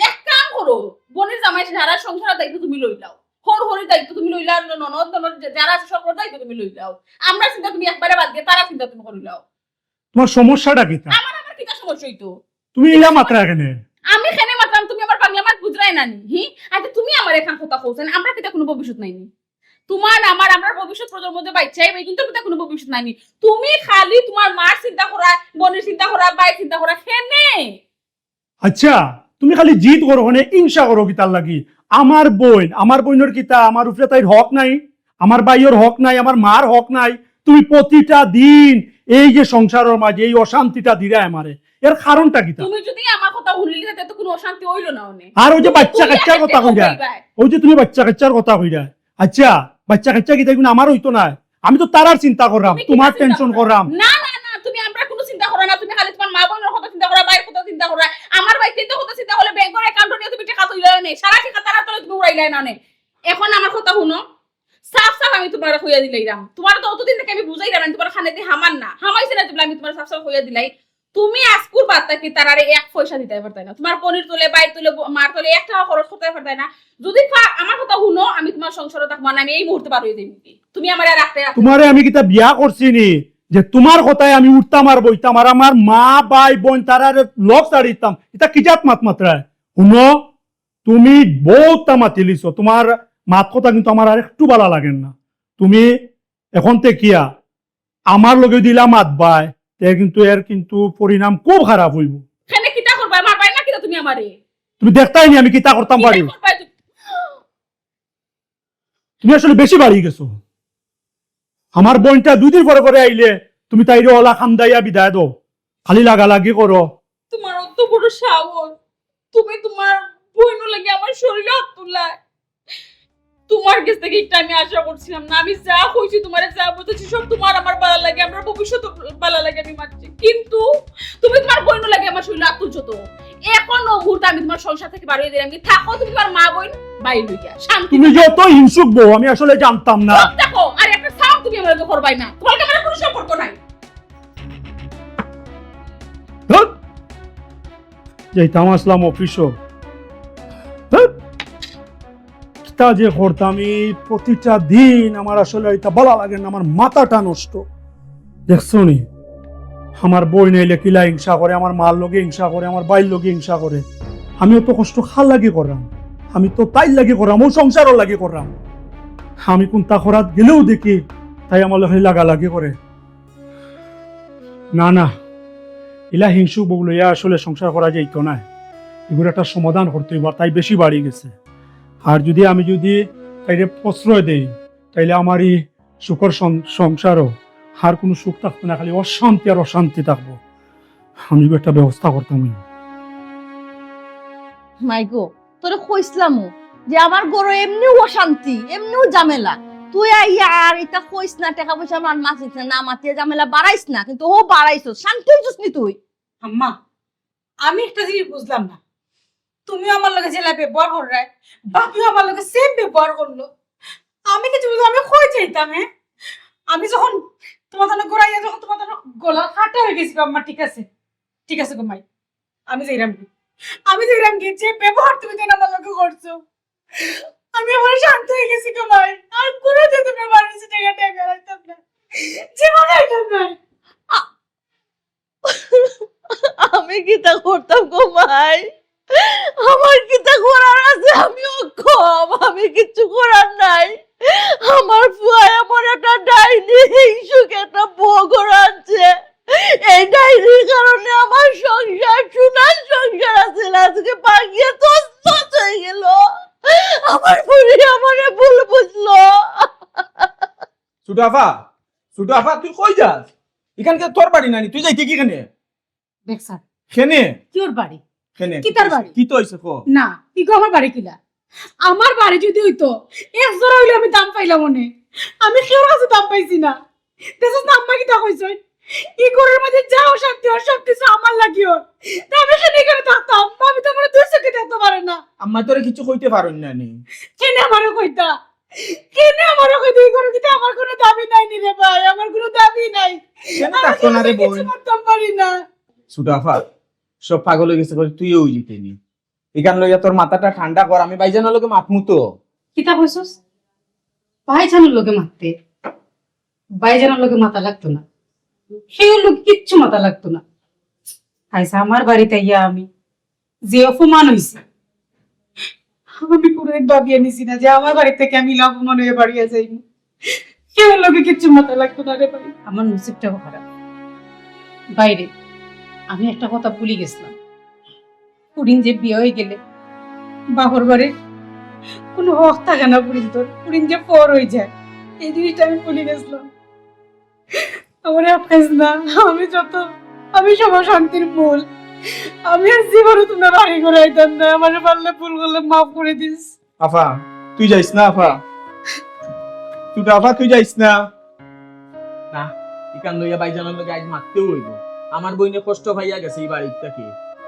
এক কাম করো, বইনের জামাই সারা সংসারের দায়িত্ব তুমি লইলাও, হর হরির দায়িত্ব তুমি লইলাও, ননদ, ননদ যে-, যারা আছে সকলের দায়িত্ব তুমি লইলাও। আমরা চিন্তা তুমি একবারে বাদ দিয়ে তারা চিন্তা তুমি করিলাও। তোমার সমস্যাটা কিতা? আমার আবার কিতা সমস্যা হইতো? তুমি ইলা মাতরা কেনে? আমি কেনে মাতরাম, তুমি আমার বাংলা মাত বুঝরায় না নি, হি? আচ্ছা, তুমি আমার এখান কথা কইছেন, আমরা কিতা কোনো ভবিষ্যৎ নাই নি? তোমার আমার, আমরা ভবিষ্যৎ প্রজন্ম যে বাচ্চা, এই কিন্তু কিতা কোনো ভবিষ্যৎ নাই নি। তুমি খালি তোমার মার চিন্তা করা, বোনের চিন্তা করা, ভাইর চিন্তা করা, কেনে? আচ্ছা, তুমি খালি জিদ করো, মানে হিংসা করো কিতার লাগি? আমার বইন, আমার বইনের কিতা, আমার উপরে তাইর হক নাই? আমার ভাইয়ের হক নাই, আমার মার হক নাই? তুমি প্রতিটা দিন এই যে সংসারের মাঝে এই অশান্তিটা দিরায় আমারে, এর কারণটা কিতা? তুমি যদি আমার কথা হুনলে, তাতে তো কোনো অশান্তি হইল না অনে। আর ওই যে বাচ্চা কাচ্চার কথা কইরা, ওই যে তুমি বাচ্চা কাচ্চার কথা কইরা, আচ্ছা, বাচ্চা কাচ্চা কিতা কিন্তু আমার হইতো না। আমি তো তারার চিন্তা করলাম, তুমি তোমার কিতা চিন্তা টেনশন করো? করলাম। না, না, না, তুমি আমরা কোনো চিন্তা করো না, তুমি খালি তোমার মা বোনের কথা চিন্তা করো, ভাইয়ের কথা চিন্তা করো। আমার ভাই কিন্তু কথা চিন্তা করলে ব্যাংকের অ্যাকাউন্ট নিয়ে তুমি টাকা তুলে নেই, সারা টাকা তারা তুলে তুমি উড়াইলাই না নে। এখন আমার কথা হুনো, সাফ সাফ আমি তোমার কইয়া দিলাইরাম। তোমার তো অতদিন থেকে আমি বুঝাইরাম, আমি তোমার খানে দিয়ে হামান না, হামাইছে না, তুমি আমি তোমার সাফ সাফ কইয়া দিলাই। তুমি আজকুর বাদ থাকি তারারে এক পয়সা দিতায় পারতায় না, তুমার বইনর তলে, ভাইর তলে, মার তলে এক টেকা খরচ করতায় পারতায় না। যুদি পা-, আমার কথা হুনো, আমি তুমার সংসারো থাকমু না, আমি এই মুহূর্তে বার অই যাইমু। তুমি আমারে আর রাখতায় না। তুমারে আমি কিতা বিয়া করছি নি যে তুমার কথায় আমি উঠতাম আর বইতাম আর আমার মা, ভাই, বইন তারারে লগ ছাড়ি দিতাম? ইতা কি জাত মাত মাতরায়? হুনো, তুমি বউততা মাতিলিছো, তুমার মাত কথা কিন্তু আমার আর একটু ভালা লাগের না। তুমি অখন থাকিয়া আমার লগে যুদি ইলা মাতবায়, তে কিন্তু এর কিন্তু পরিণাম খুব খারাপ অইবো। কেনে কিতা করবায়? মারবায় না কিতা তুমি আমারে? তুমি দেখতায় নি আমি কিতা করতাম পারি? কিতা করবায় তুমি? তুমি আসলে বেশি বাড়ি গেছো। আমার বইনটা দুই দিন পরে পরে আইলে তুমি তাইরে অলা কান্দাইয়া বিদায় দেও, খালি লাগালাগি করো। তুমার অত বড় সাহস, তুমি তুমার বইনর লাগি আমার শরীলো আত তুললায়। তুমার গেছ থাকি ইটা আমি আশা করছিলাম না। আমি যা কইছি, তুমারে যা বুঝাইছি, সব তুমার আমার ভালার লাগি, আমরার ভবিষ্যৎ ভালার লাগি আমি মাতছি। কিন্তু তুমি তুমার বইনর লাগি আমার শরীলো আত তুলছো তো। অখন অউ মুহূর্তে আমি তুমার সংসার থাকি বার অই দিলাম। কি থাকো তুমি তুমার মা বইন ভাই লইয়া শান্তি। তুমি যে অত হিংসুক বউ, আমি আসলে জানতাম না। চুপ থাকো, আর একটা sound তুমি আমার লগে করবায় না। তুমার লগে আমার কুনু সম্পর্ক নাই। ধুর! যাইতাম আছলাম অফিসো। ধুর! কিতা যে করতাম, এই প্রতিটা দিন আমার আসলে ইটা ভালা লাগের না, আমার মাথাটা নষ্ট। দেখছো নি, আমার বইন আইলে কিলা হিংসা করে, আমার মার লগে হিংসা করে, আমার ভাইর লগে হিংসা করে। আমি অত কষ্ট কার লাগি কররাম? আমি তো তাইর লাগি কররাম, অউ সংসারর লাগি কররাম। আমি কুনতা করাত গেলেউ দেখি তাই আমার লগে লাগালাগি করে। না, না, ইলা হিংসুক বউ লইয়া আসলে সংসার করা যাইতো নায়। ইগুর একটা সমাধান করতে অইবো, আর তাই বেশি বাড়ি গেছে। আর যুদি আমি যুদি তাইরে প্রশ্রয় দেই, তাইলে আমার ই সুখর সং-, সংসারো আর কুনু সুখ থাকতো না, খালি অশান্তি আর অশান্তি থাকবো। আমি একটা ব্যবস্থা করতাম অইবো। মাই গো, তোরে কইছলামউ যে আমার ঘরো এমনেউ অশান্তি, এমনেউ ঝামেলা। তুই আইয়া আর ইতা কইস না, টেকা পয়সা আমার মাতিস না, না মাতিয়া ঝামেলা বাড়াইস না, কিন্তু অউ বাড়াইছস, শান্তি অইছস নি তুই? আম্মা, আমি একটা জিনিস বুঝলাম না, তুমিও আমার লগে যেলা ব্যবহার কররায়, ভাবিও আমার লগে same ব্যবহার করলো। আমি কিছু বুঝলাম, আমি কই যাইতাম, হ্যাঁ? আমি যখন তুমার জন্য ঘুরাইয়া, যখন তুমার জন্য গলা কাটা অই গেছি গো আম্মা, ঠিক আছে, ঠিক আছে গো মাই, আমি যাইরাম গি, আমি যাইরাম গি, যে ব্যবহার তুমি তাইন আমার লগে করছো, আমি আমার শান্ত অই গেছি গো মাই। আর কুনুদিন তুমার বাড়ির নিচে টেকা টেকা আইতাম না, জীবনে আইতাম না। আ-, আমি কিতা করতাম গো মাই? আমার কিতা করার আছে? আমি অক্ষম, আমি কিচ্ছু করার নাই। আমার ফুয়ায় এমন একটা ডাইনি হিংসুক একটা বউ ঘরো আনছে, এই ডাইনির কারণে আমার সংসার, সোনার সংসার আছিল, আজকে ভাঙ্গিয়া তছনছ অই গেল। আমার ফুড়ি আমারে ভুল বুঝলো। ছোট আফা, ছোট আফা, তুই কই যাস? ইখান কিতা তোর বাড়ি নানি? তুই যাইতে কি কেনে? দেখ স্যার, কেনে? কিওর বাড়ি? কেনে? কিতার বাড়ি? কিতা অইছে ক? না, ইগু আমার বাড়ি কিলা? আমার বাড়ি যুদি অইতো, এক জোড়া অইলে আমি দাম পাইলাম অনে। আমি কেউর কাছে দাম পাইছি না। দেখছস না আম্মা কিতা কইছইন? ই ঘরর মাঝে যা অশান্তি অর সব কিছু আমার লাগি অর। তে আমি কেনে ইখানো থাকতাম? ভাবি তো আমারে দুই চউখে দেখতো পারে না। আম্মা তোরে কিচ্ছু কইতে পারইন না নি? কেনে আমারে কইতা? কেনে আমারে কইতা? ই ঘরো কিতা আমার কুনু দাবি নাই নি রে ভাই, আমার কুনু দাবি নাই। কেনে আমি থাকতো না রে কিচ্ছু বইন? করতাম পারি না। ছোট আফা, সব পাগল অই গেছে করি, তুইও অই যাইতে নি। ইখান লইয়া তোর মাথাটা ঠান্ডা কর, আমি ভাইজানর লগে মাতমু তো। কিতা কইছস? ভাইজানর লগে মাততে? ভাইজানর লগে মাতা লাগতো না, কেউর লগে কিচ্ছু মাতা লাগতো না। আইজ আমার বাড়িত আইয়া আমি যে অপমান অইছে, আমি কুনুদিন ভাবিয়া নিছি না যে আমার বাড়ি থাকি আমি ইলা অপমান অইয়া বাড়িয়া যাইমু। কেউর লগে কিচ্ছু মাতা লাগতো না রে ভাই। আমার নসিবটাও খারাপ। ভাইরে, আমি একটা কথা ভুলি গেছলাম। ফুড়িন যে বিয়া অই গেলে বাপর বাড়ির কুনু হক থাকে না ফুড়িন্তর, ফুড়িন যে পর অই যায়, এই জিনিসটা আমি ভুলি গেছলাম। আমারে আটকাইস না, আমি যত, আমি সব অশান্তির মূল। আমি আর জীবনে তুমরার বাড়ি ঘরো আইতাম না, আমারে পারলে ভুল করলে মাফ করি দিস। আফা, তুই যাইস না আফা। ছোট আফা, তুই যাইস না। না, ইখান লইয়া ভাইজানর লগে আইজ মাততেউ অইবো। আমার বইনে কষ্ট পাইয়া গেছে ই বাড়িত থাকি।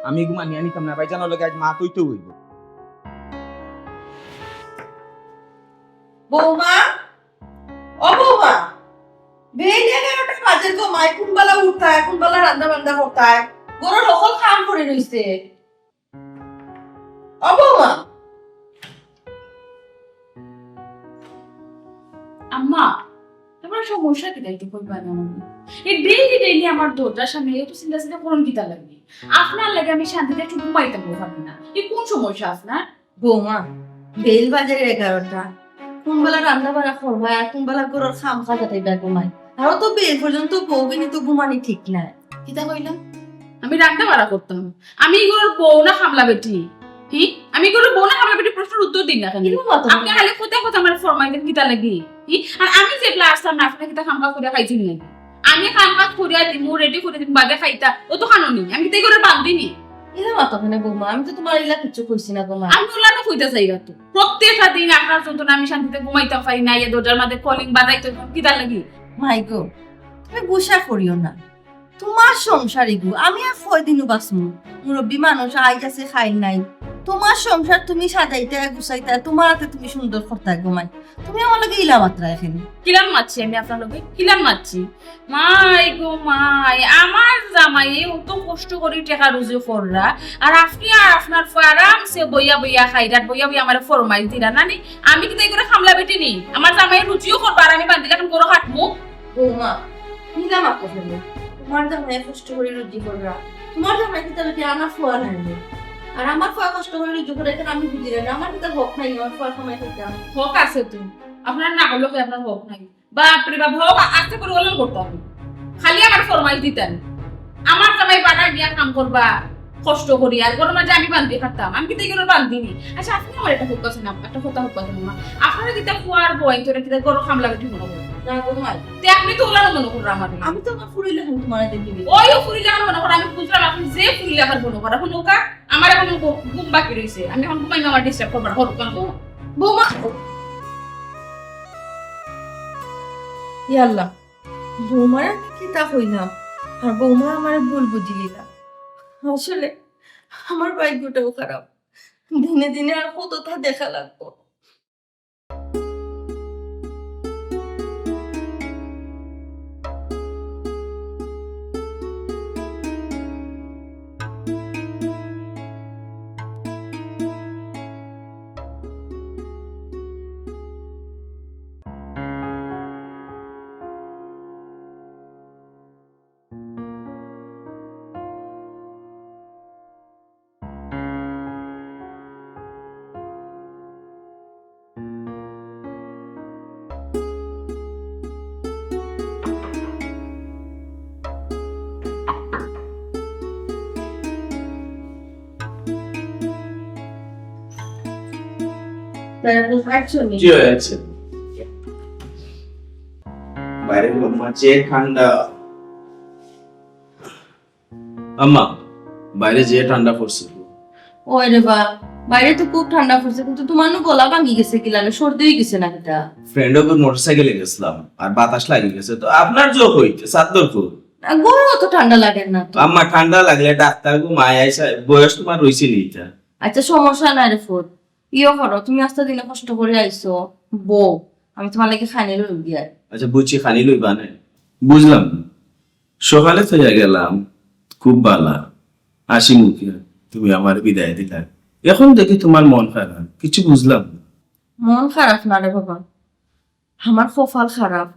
আমি ইগু মানিয়া নিতাম না, ভাইজানর লগে আইজ মাতইতেউ অইবো। বৌমা, ও বৌমা, বেইল এগারোটা বাজে তো, মাই কুনবালা উঠতায়, কুনবালা রান্দা বান্দা করতায়। ঘরর হকল কাম পড়ি রইছে। ও বৌমা। আম্মা, তুমার সমস্যা কিতা একটু কইবা না আমারে? এই ডেইলি ডেইলি আমার দরজার সামনে অত চিল্লা চিল্লা করইন কিতার লাগি? আপনার লাগি আমি শান্তিতে একটু ঘুমাইতাম পারি না। এই কোন সমস্যা আপনার? বৌমা, বেইল বাজে এগারোটা। কুনবেলা রান্দা বাড়া করবায় আর কুনবেলা ঘরর কাম কাজ আটাইবায় ঘুমাই। আর অত বেইল পর্যন্ত বউ বিনি তো ঘুমানি ঠিক নায়। কিতা কইলা? আমি রান্দা বাড়া করতাম? আমি ই ঘরর বউ না কামলা বেটি? হি? আমি ই ঘরর বউ না কামলা বেটি, প্রশ্নর উত্তর দিন না কেনে? আপনে খালি কথা কথা আমারে ফরমাইরা দেইন কিতার লাগি? হি? আর আমি যেবলা আসলাম না, আপনারা কিতা কাম কাজ করিয়া খাইছইন না? আমি কাম কাজ করিয়া দিমু, রেডি করি দিমু, বাদে খাইতা, অত খানো নি। আমি কিতা ই ঘরর বান্দি নি? ইলা মাতো কেনে বৌমা, আমি তো তুমারে ইলা কিচ্ছু কইছি না বৌমা। আমি অলানউ কইতা চাইরাম তো। প্রত্যেকটা দিন আপনার যন্ত্রণা, আমি শান্তিতে ঘুমাইতাম পারি না, ইয়া দরজার মাঝে কলিং বাজাইতো, কিতার লাগি? মাই গো, তুমি গুসা করিও না। তুমার সংসার ইগু, আমি আর কয়দিনউ বাঁচমু? মুরব্বি মানুষ, আইজ আছে, কাইল নাই। তুমার সংসার তুমি সাজাইতায়, গুছাইতায়, তুমার আতে তুমি সুন্দর করতায় ঘুমাই। তুমি আমার লগে ইলা মাতরায় কেনে? কিলান মাতছি আমি আপনার লগে? কিলান মাতছি? মাই গো মাই, আমার জামাইয়ে অত কষ্ট করি টেকা রুজি কররা, আর আপনে আর আপনার ফুয়া আরামসে বইয়া বইয়া খাইরা, বইয়া বইয়া আমারে ফরমাইশ দিরা না নি? আমি কিতা ই ঘরর কামলা বেটি নি? আমার জামাইয়ে রুজিও করবা আর আমি বান্দির লাখান ঘরো খাটমু। বৌমা, ইলা মাতো কেনে? তুমার জামাইয়ে কষ্ট করি রুজি কররা। তুমার জামাই কিতা বেটি আমার ফুয়া নায় নি? আর আমার ফুয়া কষ্ট করি রুজি করে, ইখান আমি বুঝি না। আমার কিতা হক নাই, আমার ফুয়ার কামাই খাইতাম? হক আছে তো। আপনার না করলে কি আপনার হক নাই? বাপ রে বাপ, হক আস্তে করি ওলান করতাম। খালি আমারে ফরমাইশ দিতা নি। আমার জামাই বাড়া গিয়া কাম করবা, কষ্ট করি, আর ঘরর মাঝে আমি বান্দি খাটতাম। আমি কিতা ই ঘরর বান্দি নি? আচ্ছা, আপনে আমারে একটা কথা কইন না, একটা কথা কইন না। আপনারা কিতা ফুয়ার বইন, তোরা কিতা ঘরর কামলা বেটি মনো করইন? না গো মাই। তে আপনে তো ওলানউ মনো করইন আমারে। আমি তো আমার ফুরির লাখান তুমারে দেখি নি। ওই ফুরির লাখান মনো করইন, আমি বুঝলাম, আপনে যে ফুরির লাখান মনো করইন। অখন ওকা, আমার অখন ঘু-, ঘুম বাকি রইছে। আমি অখন ঘুমাইমু, আমারে disturb করবা না। হক, হক। বৌমা। ইয়া আল্লাহ, বৌমারে আমি কিতা কইলাম? আর বৌমা আমারে ভুল বুঝিলিলা। আসলে আমার ভাগ্যটাও খারাপ। দিনে দিনে আর কততা দেখা লাগবো। জি, অয় আছে। বাইরে ঘুম আছে, ঠান্ডা। আম্মা, বাইরে যে ঠান্ডা পড়ছে। ওই রে বা, বাইরে তো খুব ঠান্ডা পড়ছে, কিন্তু তুমার নু গলা ভাঙ্গি গেছে কিলারে, সর্দি অই গেছে না কিতা? ফ্রেন্ডর ঘর মোটরসাইকেলে গেছিলাম, আর বাতাস লাগি গেছে, তো আপনার জো কইতে, চাদর কই? না, ঘরো অত ঠান্ডা লাগে না তো। আম্মা, ঠান্ডা লাগলে ডাক্তার গো, মায় আইসা, বয়স তুমার রইছে নি ইতা? আচ্ছা, সমস্যা নাই রে ফুত, ইয়ো করো, তুমি আস্তা দিনে কষ্ট করি আইছো, বও, আমি তুমার লাগি খানি লই গিয়া। আচ্ছা, বুঝছি, খানি লইবা নে। বুঝলাম না। সকালে থইয়া গেলাম, খুব বালা, হাসি মুখে তুমি আমারে বিদায় দিলা। অখন দেখি তুমার মন খারাপ, কিচ্ছু বুঝলাম না। মন খারাপ না রে বাবা, আমার কপাল খারাপ।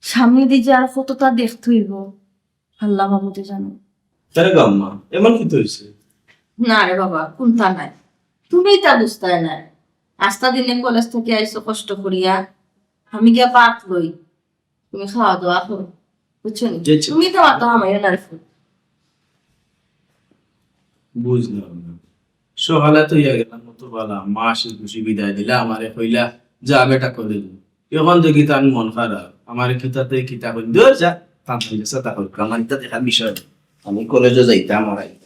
সামনেদি যে আর কততা দেখতে অইবো, আল্লাহ মাবুদে জানে। কেনে গো আম্মা, এমন কিতা অইছে? না রে বাবা, কুন্তা নাই, তুমি ইতা বুঝতায় নায়। আস্তা দিনে কলেজ থাকি আইছো কষ্ট করিয়া, আমি গিয়া ভাত লই, তুমি খাওয়া দাওয়া করো, বুঝছো নি? জি, জি। তুমি তো মাথা হামাইও না রে ফুত। বুঝলাম না। সকালে তো ইয়া গেলাম, অত বালা, মা হাসি খুশি বিদায় দিলা, আমারে কইলা, "যা বেটা কলেজো।" অখন দেখি তার মন খারাপ, আমারে কিতাতে কিতা কই, "দূর যা, তার সঙ্গে সাথে কই, আমার ইতা দেখার বিষয় না। আমি কলেজো যাইতাম আর আইতাম।"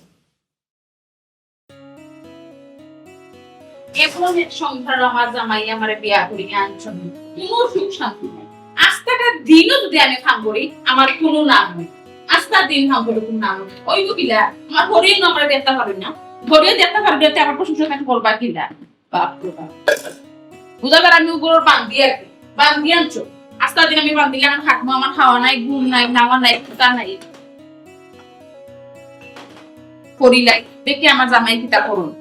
এমন এক সংসার আমার জামাই আমারে বিয়া করিয়া আনছইন, কুনু সুখ শান্তি নাই। আস্তাটা দিনও যদি আমি কাম করি, আমার কুনু নাম নাই। আস্তা দিন কাম করি কুনু নাম নাই। ওই তো কিলা, আমার হরিণ আমারে দেখতা পারইন না। হরিণ দেখতা পারইন না, তে আমার প্রশংসা করবা কিলা? বাপ রে বাপ। বুঝা যার আমি অউ ঘরর বান্দি আর কি। বান্দি আনছো। আস্তা দিন আমি বান্দির লাখান খাটমু, আমার খাওয়া নাই, ঘুম নাই, নাওয়া নাই, কুতা নাই। করিলাই। দেখি আমার জামাই কিতা করইন।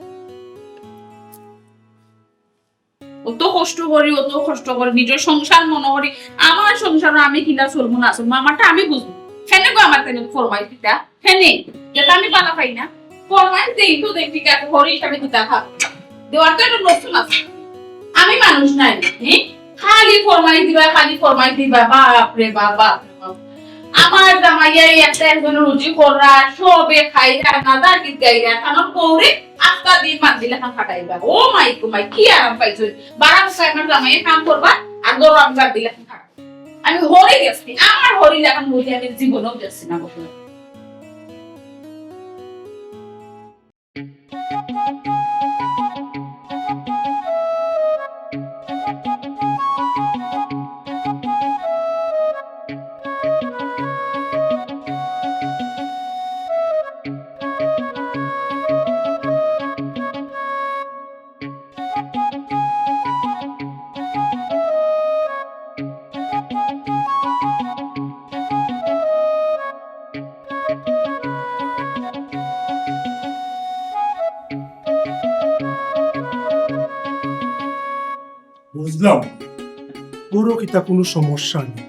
অত কষ্ট করি, অত কষ্ট করি, নিজর সংসার মনো করি, আমার সংসারো আমি কিলা চলমু না চলমু, আমারটা আমি বুঝমু। কেনে গো আমার তাইন ফরমাইশ দিতা? কেনে? যেটা আমি বালা পাই না। ফরমাইশ দেই তো দেই, ঠিক আছে, হরি হিসাবে দিতা খা। দেওয়ার তো একটা রসুন আছে। আমি মানুষ নায়, হ্যাঁ? খালি ফরমাইশ দিবা, খালি ফরমাইশ দিবা, বাপ রে বাপ, বাপ রে বাপ। আমার জামাইয়ে একটা একজনর রুজি কররা, সবে খাইরা, নাজার গীত গাইরা, কারণ বউরে আস্তা দিন বান্দির লাখান খাটাইবা। ও মাই গো মাই, কি আরাম পাইছো? বারা বছর আমার জামাইয়ে কাম করবা, আর গরু আমি বান্দির লাখান খাটাইবা। আমি হরি গেছি, আমার হরি লাখান বুঝি আমি জীবনেও গেছি না কখনো। বুঝলাম, বড় কিতা কুনু সমস্যা নাই।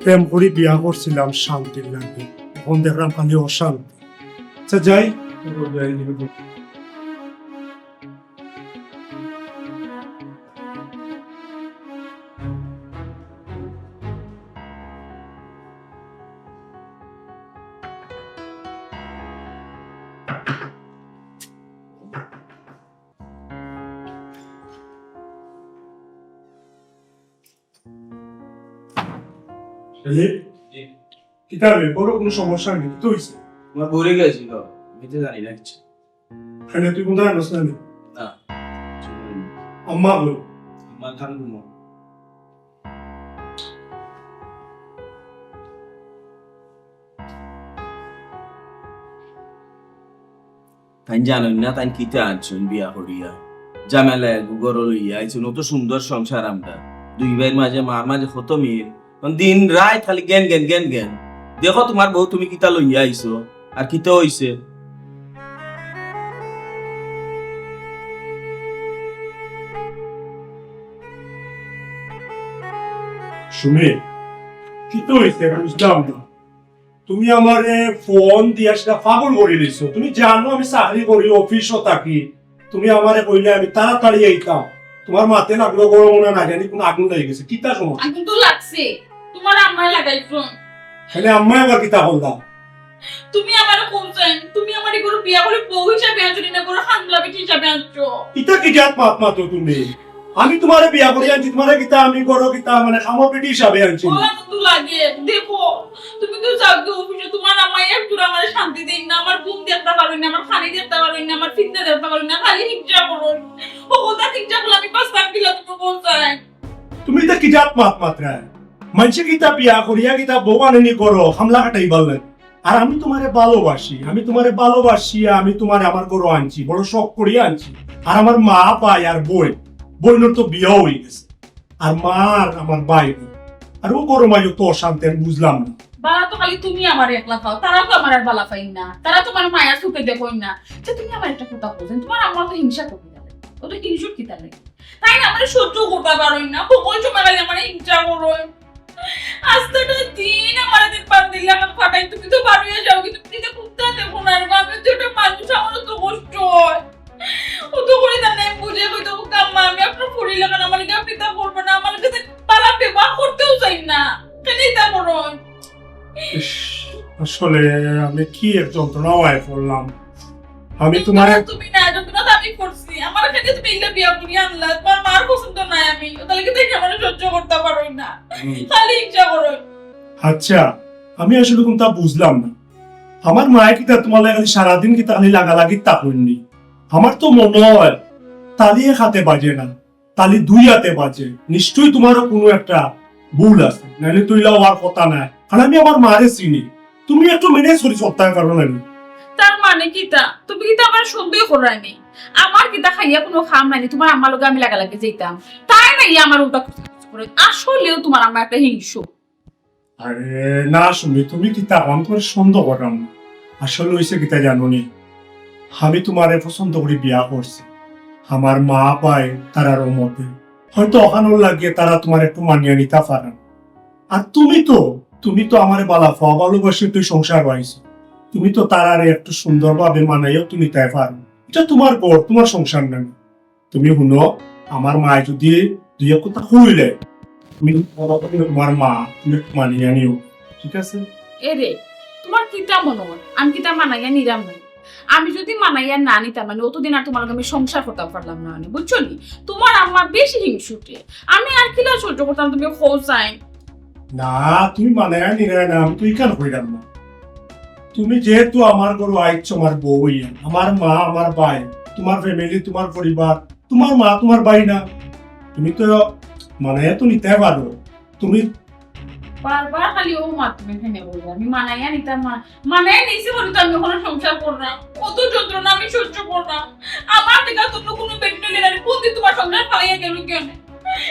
প্রেম করি বিয়া করছিলাম শান্তির লাগি, এখন দেখলাম খালি অশান্তি। আচ্ছা, যাই। এই, জি। কিতা রে, বড় কুনু সমস্যা নাই, কিতা অইছে? আমার বউরে গেছিল, আমি তো জানি না কিছু। কেনে, তুই কুনতা জানোস না নি? না, কিছু জানি না। আম্মা বলো। আম্মা খান ঘুমো। তাইন জানইন না, তাইন কিতা আনছইন বিয়া করিয়া। ঝামেলা এগু ঘরো লইয়া আইছইন, অত সুন্দর সংসার আমরার। দুই ভাইর মাঝে, মার মাঝে কত মিল। অখন দিন রাইত খালি গেন গেন, গেন গেন। দেখো তুমার বউ তুমি কিতা লইয়া আইছো, আর কিতা অইছে? সুমি, কিতা অইছে বুঝলাম না। তুমি আমারে ফোন দিয়া সেটা পাগল করি দিছো। তুমি জানো আমি চাকরি করি, অফিসো থাকি। তুমি আমারে কইলে আমি তাড়াতাড়ি আইতাম। তুমার মাতে লাগলো গরম না, না জানি কুনু আগুন লাগি গেছে। কিতা সমস্যা? আগুন তো লাগছে, তুমার আম্মায় লাগাইছইন। তাইলে আম্মায় আবার কিতা করলা? তুমি আমারে কইছইন, তুমি আমারে ঘরো বিয়া করি বউ হিসাবে আনছো নি, না ঘরো কামলা বেটি হিসাবে আনছো? ইতা কি জাত মাত মাতো তুমি? আমি তুমারে বিয়া করি আনছি, তুমারে কিতা আমি ঘরো কিতা মানে কামলা বেটি হিসাবে আনছি? বলা তো লাগে, দেখো, তুমি তো যাও গিয়া অফিসো, তুমার আম্মায় একটু আমারে শান্তি দেইন না, আমার ঘুম দেখতা পারইন না, আমার খানি দেখতা পারইন না, আমার ফিতনা দেখতা পারইন না, খালি হিংসা করইন। ও কথা হিংসা করলে আমি বাঁচতাম কিলা তুমি কইছইন? তুমি ইতা কি জাত মাত মাতরায়? মানষে কিতা বিয়া করিয়া কিতা বউ আনেনি ঘরো, কামলা খাটাইবার লাগি। আর আমি তুমারে ভালোবাসি, আমি তুমারে ভালোবাসি, আমি তুমারে আমার ঘরো আনছি, বড় শখ করিয়া আনছি। আর আমার মা, ভাই আর বইন, বইনর তো বিয়াও অই গেছে। আর মা আর আমার ভাই বইন। আর ও ঘরো মাইও তো অশান্তি, আমি বুঝলাম না। বালা তো খালি তুমি আমারে একলা পাও, তারা তো আমারে আর বালা পাইন না, তারা তুমার মায়ার চউখে দেখইন না। যে তুমি আমারে একটা কথা কও, তুমার আম্মা তো হিংসা করি দিলে, ও তো হিংসুক কিতা লাগে। তাইন আমারে সহ্য করতা পারইন না, হকল সময় খালি আমারে হিংসা করইন। আস্তাটা দিন আমারে দিন বান্দির লাখান খাটাইন, তুমি তো বারইয়া যাও, কিন্তু তুমি তো কুন্তা দেখো না, আর আমি তো একটা মানুষ, আমারও তো কষ্ট অয়। ও তো করি জানে, আমি বুঝে কইতো, "আম্মা, আমি আপনার ফুরির লাখান, আমার লগে আপনি তা করবেন না, আমার লগে বালা ব্যবহার করতেও চাইন না, কেনে ইতা করইন?" ইস, আসলে আমি কি এক যন্ত্রণায় আই পড়লাম। আমি তুমারে যন্ত্রণা তুমি না, যন্ত্রণা তো আমি করছি। আমার কাছে তুমি ইলা বিয়া করি আনলা, তুমার মার পছন্দ নায় আমি। ও তাইলে কি দেখি আমারে সহ্য করতা পারইন না। হুম। খালি হিংসা করইন। আচ্ছা, আমি আসলে কুন্তা বুঝলাম না। আমার মায়ে কিতা তুমার লাগি খালি সারাদিন কিতা খালি লাগালাগি থাকইন নি? আমার তো মনো অয় তালি এক আতে বাজে না। তালি দুই আতে বাজে। নিশ্চয়ই তুমারও কুনু একটা ভুল আছে, নাইলে তো ইলা অওয়ার কথা নায়। কারণ আমি আমার মারে চিনি, তুমি একটু manage করি চলতায় পারো না নি? তার মানে কিতা? তুমি কিতা আমারে সন্দেহ কররায় নি? আমার কিতা খাইয়া কুনু কাম নাই নি, তুমার আম্মার লগে আমি লাগালাগি যাইতাম, তাইন আইয়া আমারে উল্টা খুঁজা খুঁজি করে। আসলেও তুমার আম্মা একটা হিংসুক। আরে না সুমি, তুমি কিতা, আমি তুমারে সন্দেহ কররাম না। আসলে অইছে কিতা জানো নি, আমি তুমারে পছন্দ করি বিয়া করছি। আমার মা বাই তারার অমতে হয়তো অখানোর লাগিয়া তারা তুমারে একটু মানিয়া নিতা পাররা না। আর তুমি তো, তুমি তো আমারে বালা পাও, ভালোবাসি তুই সংসার অইছে, তুমি তো তারারে একটু সুন্দরভাবে মানাইয়াও তো নিতায় পারো। ইটা তুমার ঘর, তুমার সংসার নানি। তুমি হুনো, আমার মায় যদি দুই এক কথা কইলে, তুমি তুমার মা, তুমি একটু মানিয়া নিও, ঠিক আছে? এরে, তুমার কিতা মনো অয় আমি কিতা মানাইয়া নিরাম নানি? আমি যদি মানাইয়া না নিতাম নানি, অতদিন আর তুমার লগে আমি সংসার করতাম পারলাম না নানি, বুঝছো নি? তুমার আম্মা বেশি হিংসুটে, আমি আর কিলা সহ্য করতাম, তুমি কও চাই। না, তুমি মানাইয়া নিরায় না, আমি তো ইখান কইরাম না। তুমি যেহেতু আমার ঘরো আইছো আমার বউ অইয়া, আমার মা, আমার বাই, তুমার family, তুমার পরিবার, তুমার মা, তুমার বাই না, তুমি তো মানাইয়া তো নিতায় পারো। তুমি বারবার খালি অউ মাত তুমি কেনে কইরায়, আমি মানাইয়া নিতাম না, মানাইয়া নিছি বলে তো আমি অখনো সংসার কররাম, অত যন্ত্রণা আমি সহ্য কররাম। আমার দিকে অন্য কুনু বেটি নানি, কুনদিন তুমার সংসার ফালাইয়া গেল কেনে?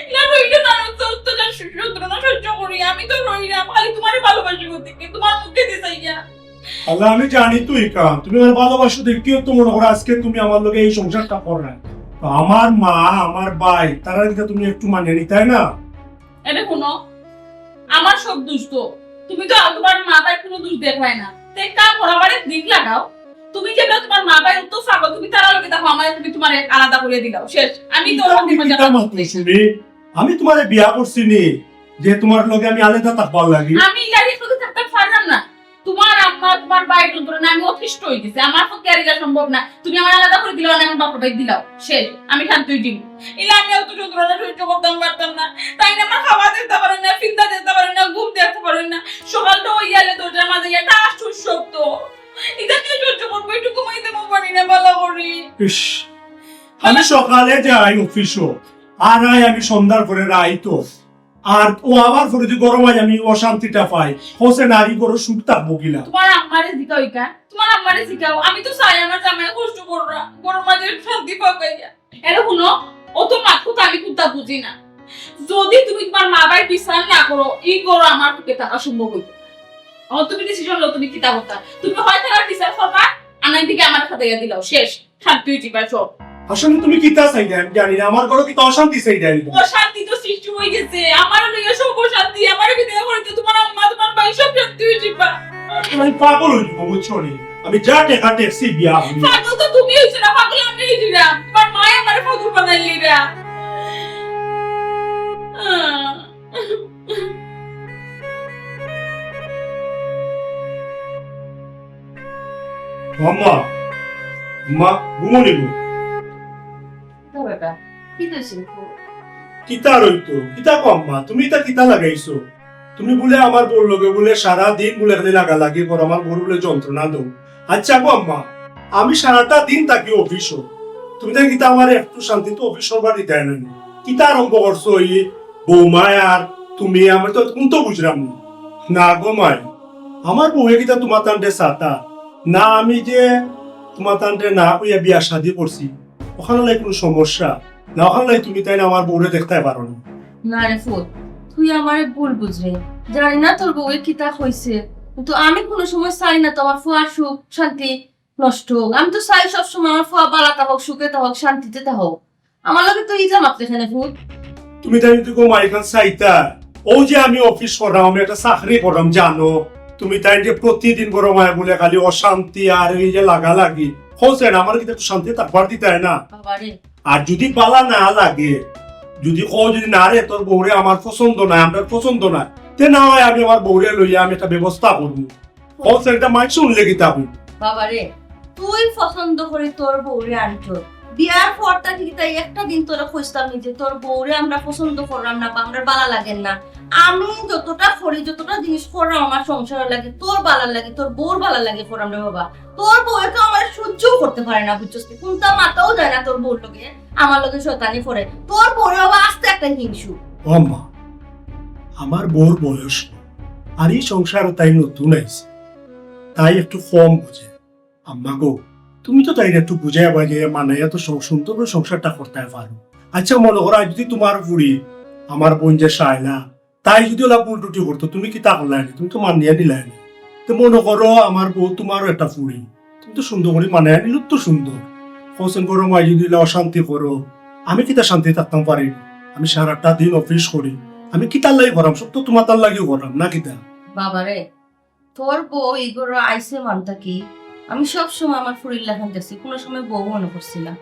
ইলা রইলে না, অত অত্যাচার যন্ত্রণা সহ্য করি, আমি তো রইরাম খালি তুমারে ভালোবাসি গতিকে, তুমার মুখেদি চাইয়া। আল্লাহ, আমি জানি তো ইখান, তুমি আমারে ভালোবাসো দেখিয়াউ তো মনো করো আজকে তুমি আমার লগে এই সংসারটা কররায়। তো আমার মা, আমার বাই, তারার দিকে তুমি একটু মানিয়া নিতায় না? এরে হুনো, আমার সব দোষ তো, তুমি তো তুমার মা বাই কুনু দোষ দেখরায় না। তে এক কাম করো, আমারে দিক লাগাও, তুমি যেলা তুমার মা বাই অত পাগল, তুমি তারার লগে থাকো, আমারে তুমি তুমারে আলাদা করিয়া দিলাও, শেষ। আমি তো ইটা অশান্তি তুমি মজা কিতা করতে মাতো শুনি? আমি তুমারে বিয়া করছি নি যে তুমার লগে আমি আলাদা থাকবার লাগি? আমি ইলা লগে থাকতাম পাররাম না। তুমার আম্মা, তুমার বাই যন্ত্রণায় আমি অতিষ্ঠ অই গেছি, আমার পক্ষে আর ইলা সম্ভব না। তুমি আমারে আলাদা করি দিলাও, আমি আমার বাপর বাড়ি দিলাও, শেষ, আমি শান্তি অই যিমু। ইলা আমি অত যন্ত্রণা সহ্য করতাম পারতাম না। তাইন আমার খাওয়া দেখতা পারইন না, ফিন্দা দেখতা পারইন না, ঘুম দেখতা পারইন না। সকালটা অইয়ালে দরজার মাঝে ইয়া ঠাস ঠুস শব্দ। ইটা কে সহ্য করবো? একটু ঘুমাইতেও পারি না ভালা করি। ইস, আমি সকালে যাই অফিসো, আর আই আমি সন্ধ্যার পরে রাইতো। আর অউ আবার পরে যদি গরম অয় আমি অশান্তিটা পাই, হোসেন আর ই ঘরো সুখ থাকবো কিলা? তুমার আম্মারে জিকাও ইখান, তুমার আম্মারে জিকাও। আমি তো চাই আমার জামাই কষ্ট কররা, ঘরর মাঝে শান্তি পাউক। এরে হুনো, অত মাত-কথা আমি কুন্তা বুঝি না। যদি তুমি তুমার মা বাই বিচার না করো, ই ঘরো আমার পক্ষে থাকা সম্ভব অইতো না। অখন তুমি decision লও, তুমি কিতা করতায়। তুমি হয় তারার বিচার করবায়, আর নাইলে আমারে খেদাইয়া দিলাও, শেষ। শান্তি অই যিবা সব। আসলে তুমি কিতা চাইরায় আমি জানি না, আমার ঘরো কিতা অশান্তি চাইরায় আমি জানি না। অশান্তি তো সৃষ্টি অই গেছে, আমারে লইয়া সব অশান্তি, আমারে বিদায় করি দিও, তুমার আম্মা, তুমার বাই সব শান্তি অই যিবা। আমি পাগল অই যিমু, বুঝছো নি? আমি যা টেকা টেকছি বিয়া আমি। পাগল তো তুমি অইছো না, পাগল আমি অই যিরাম। তুমার মায় আমারে পাগল বানাইলিরা। আম্মা, আম্মা, ঘুমো নি গো? কিতা বেটা? কিতা অইছে গো? কিতা আর অইতো? কিতা গো আম্মা, তুমি ইতা কিতা লাগাইছো? তুমি বুলে আমার বউর লগে বুলে সারা দিন বুলে খালি লাগালাগি করো, আমার বউরে বুলে যন্ত্রণা দেও। আচ্ছা গো আম্মা, আমি সারাটা দিন থাকি অফিসো, তুমি তাইন কিতা আমারে একটু শান্তিতে অফিস করবার দিতায় না নি? কিতা আরম্ভ করছো অউ বৌমায় আর তুমি? আমি তো কুন্তা বুঝরাম না। না গো মাই, আমার বউয়ে কিতা তুমার তানরে চাইতা না? আমি যে তুমার তানরে না কইয়া বিয়া শাদি করছি, অখান লাগি কুনু সমস্যা না? অখান লাগি তুমি তাইন আমার বউরে দেখতায় পারো না? না রে ফুত, তুই আমারে ভুল বুঝরে। জানি না তোর বউয়ে কিতা কইছে, কিন্তু আমি কুনু সময় চাই না তো আমার ফুয়ার সুখ শান্তি নষ্ট অউক। আমি তো চাই সব সময় আমার ফুয়া বালা থাকউক, সুখে থাকউক, শান্তিতে থাকউক। আমার লগে তো ইজা মাতরে কেনে ফুত। তুমি তাইন যদি গো মাই ইখান চাইতা, অউ যে আমি অফিস কররাম, আমি একটা চাকরি কররাম, জানো? তুমি তাইন যে প্রতিদিন গরম অয় বুলে খালি অশান্তি আর এই যে লাগালাগি, হোসেন, আমার কিতা একটু শান্তি থাকবার দিতায় না? বাবারে। আর যদি বালা না লাগে, যদি কও যদি না রে, তোর বউরে আমার পছন্দ নায়, আমরার পছন্দ নায়, তে না অয় আমি আমার বউরে লইয়া আমি একটা ব্যবস্থা করমু। ও স্যার, ইটা মাইনষে হুনলে কিতা কইবো? বাবারে, তুই পছন্দ করি তোর বউরে আনছস। বিয়ার পর থাকি কিতা একটা দিন তোরে কইছলাম নি যে তোর বউরে আমরা পছন্দ কররাম না বা আমরার বালা লাগের না? আমি যতটা করি, যতটা জিনিস কররাম আমার সংসারর লাগি, তোর বালার লাগি, তোর বউর বালার লাগি কররাম রে বাবা। তোর বউয়ে তো আমারে সহ্যও করতে পারে না, বুঝছস নি? কুন্তা মাতাও যায় না তোর বউর লগে, আমার লগে শয়তানি করে। তোর বউরে বাবা আস্তা একটা হিংসু। ও আম্মা, আমার বউর বয়স কম, আর ই সংসারো তাই নতুন আইছে, তাই একটু কম বুঝে। আম্মা গো, তুমি তো তাইরে একটু বুঝাইয়া বাজাইয়া মানাইয়া তো সং-, সুন্দর করি সংসারটা করতায় পারো। আচ্ছা, মনো করো, আইজ যদি তুমার ফুড়ি, আমার বইন যে শায়লা, তাই যদি অলা ভুল ত্রুটি করতো, তুমি কিতা করলায় নি? তুমি তো মানিয়া নিলায় নি। তো মনো করো আমার বউ তুমারও একটা ফুড়ি, তুমি তো সুন্দর করি মানাইয়া নিলে তো সুন্দর। কওছেন করো মাই যদি ইলা অশান্তি করো, আমি কিতা শান্তি থাকতাম পারি? আমি সারাটা দিন অফিস করি, আমি কিতার লাগি করাম? সব তো তুমার তার লাগিও করাম না কিতা? বাবারে, তোর বউ ই ঘরো আইছে মান থাকি, আমি সব সময় আমার ফুড়ির লাখান দেখছি, কুনু সময় বউ মনো করছি না।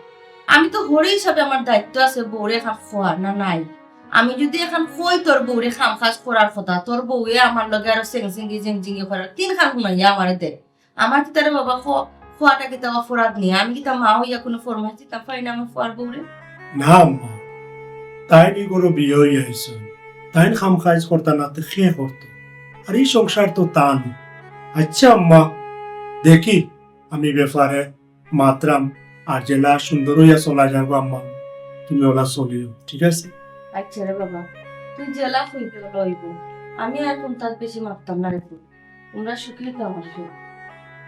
আমি তো হরি হিসাবে আমার দায়িত্ব আছে বউরে এখান খোয়া না নাই। আমি যদি এখান কই তোর বউরে কাম কাজ করার কথা, তোর বউয়ে আমার লগে আরো সেংসিঙ্গি জেংজিঙ্গি করার তিন খান হুনাইয়া আমারে দে। আমার কিতা রে বাবা, খ-, খোয়াটা কিতা অপরাধ নি? আমি কিতা মা হইয়া কুনু ফরমাইশ দিতাম পারি না আমার ফুয়ার বউরে? না আম্মা, তাইন ই ঘরো বিয়া হইয়া আইছইন, তাইন কাম কাজ করতা না তে কে করতো? আর ই সংসার তো তান। আচ্ছা আম্মা, দেখি আমি ব্যাপারে মাতরাম, আর যেলা সুন্দর হইয়া চলা যাইবো আম্মা, তুমি ওলা চলিও, ঠিক আছে? আচ্ছা রে বাবা, তুই যেলা কইবে ওলা অইবো। আমি আর কুনতাত বেশি মাততাম না রে পুত। তোমরা সুখে তো আমার সুখ।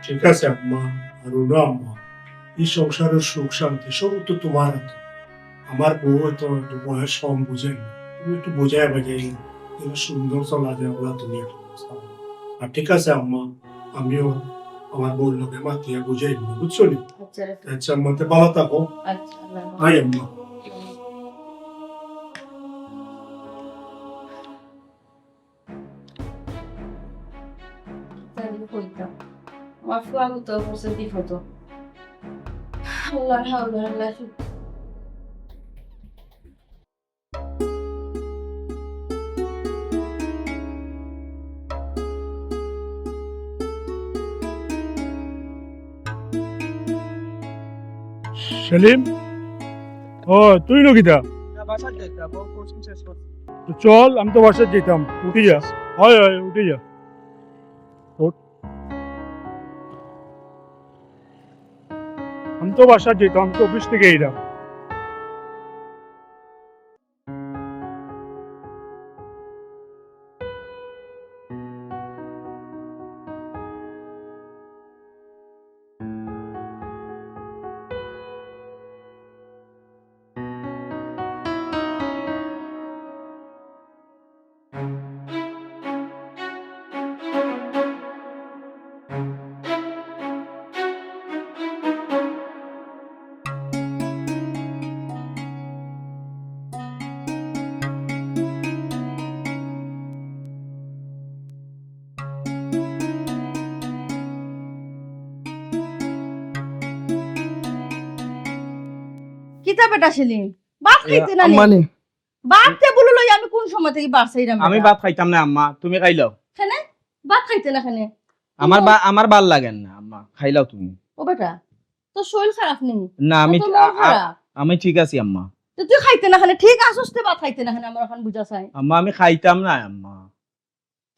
ঠিক আছে আম্মা, আর হুনো আম্মা, ই সংসারর সুখ শান্তি সব তো তুমার আতো। আমার বউ তো একটু বয়স কম, বুঝের না, তুমি একটু বুঝাইয়া বাজাইয়া যেন সুন্দর চলা যায়, ওলা তুমি একটু ব্যবস্থা করো। আর ঠিক আছে আম্মা, আমিও আমার বউর লগে মাতিয়া বুঝাই নিমু, বুঝছো নি? আচ্ছা, রাখো। আচ্ছা আম্মা, তে ভালা থাকো। আচ্ছা, আল্লাহ হাফেজ। আই আম্মা। তাইলে কইতাম। আমার ফুয়াগু তো করছে বিপদ। আল্লাহ, আল্লাহ, আল্লাহ। সেলিম, ও তুই নু কিতা? না, বাসাত যাইতাম, ও কোচিং শেষ করছে। তো চল, আমি তো বাসাত যাইতাম, উঠি যা। হয়, হয়, উঠি যা। উঠ। আমি তো বাসাত যাইতাম, আমি তো অফিস থাকি আইলাম। কিতা বেটা সেলিম, ভাত খাইতে না নি? আম্মানি। ভাত টেবুলো লই আমি কোন সময় থাকি বার চাইরাম আমি বেটা? ভাত খাইতাম না আম্মা, তুমি খাইলাও। কেনে? ভাত খাইতে না কেনে? আমার বা-, আমার ভালা লাগের না আম্মা, খাইলাও তুমি। ও বেটা, তোর শরীর খারাপ নি? না, আমি তোর মন আ-, আ-, খারাপ? আমি ঠিক আছি আম্মা। তো তুই খাইতে না কেনে? ঠিক আছস তে ভাত খাইতে না কেনে? আমার অখন বুঝা চাই। আম্মা, আমি খাইতাম না আম্মা।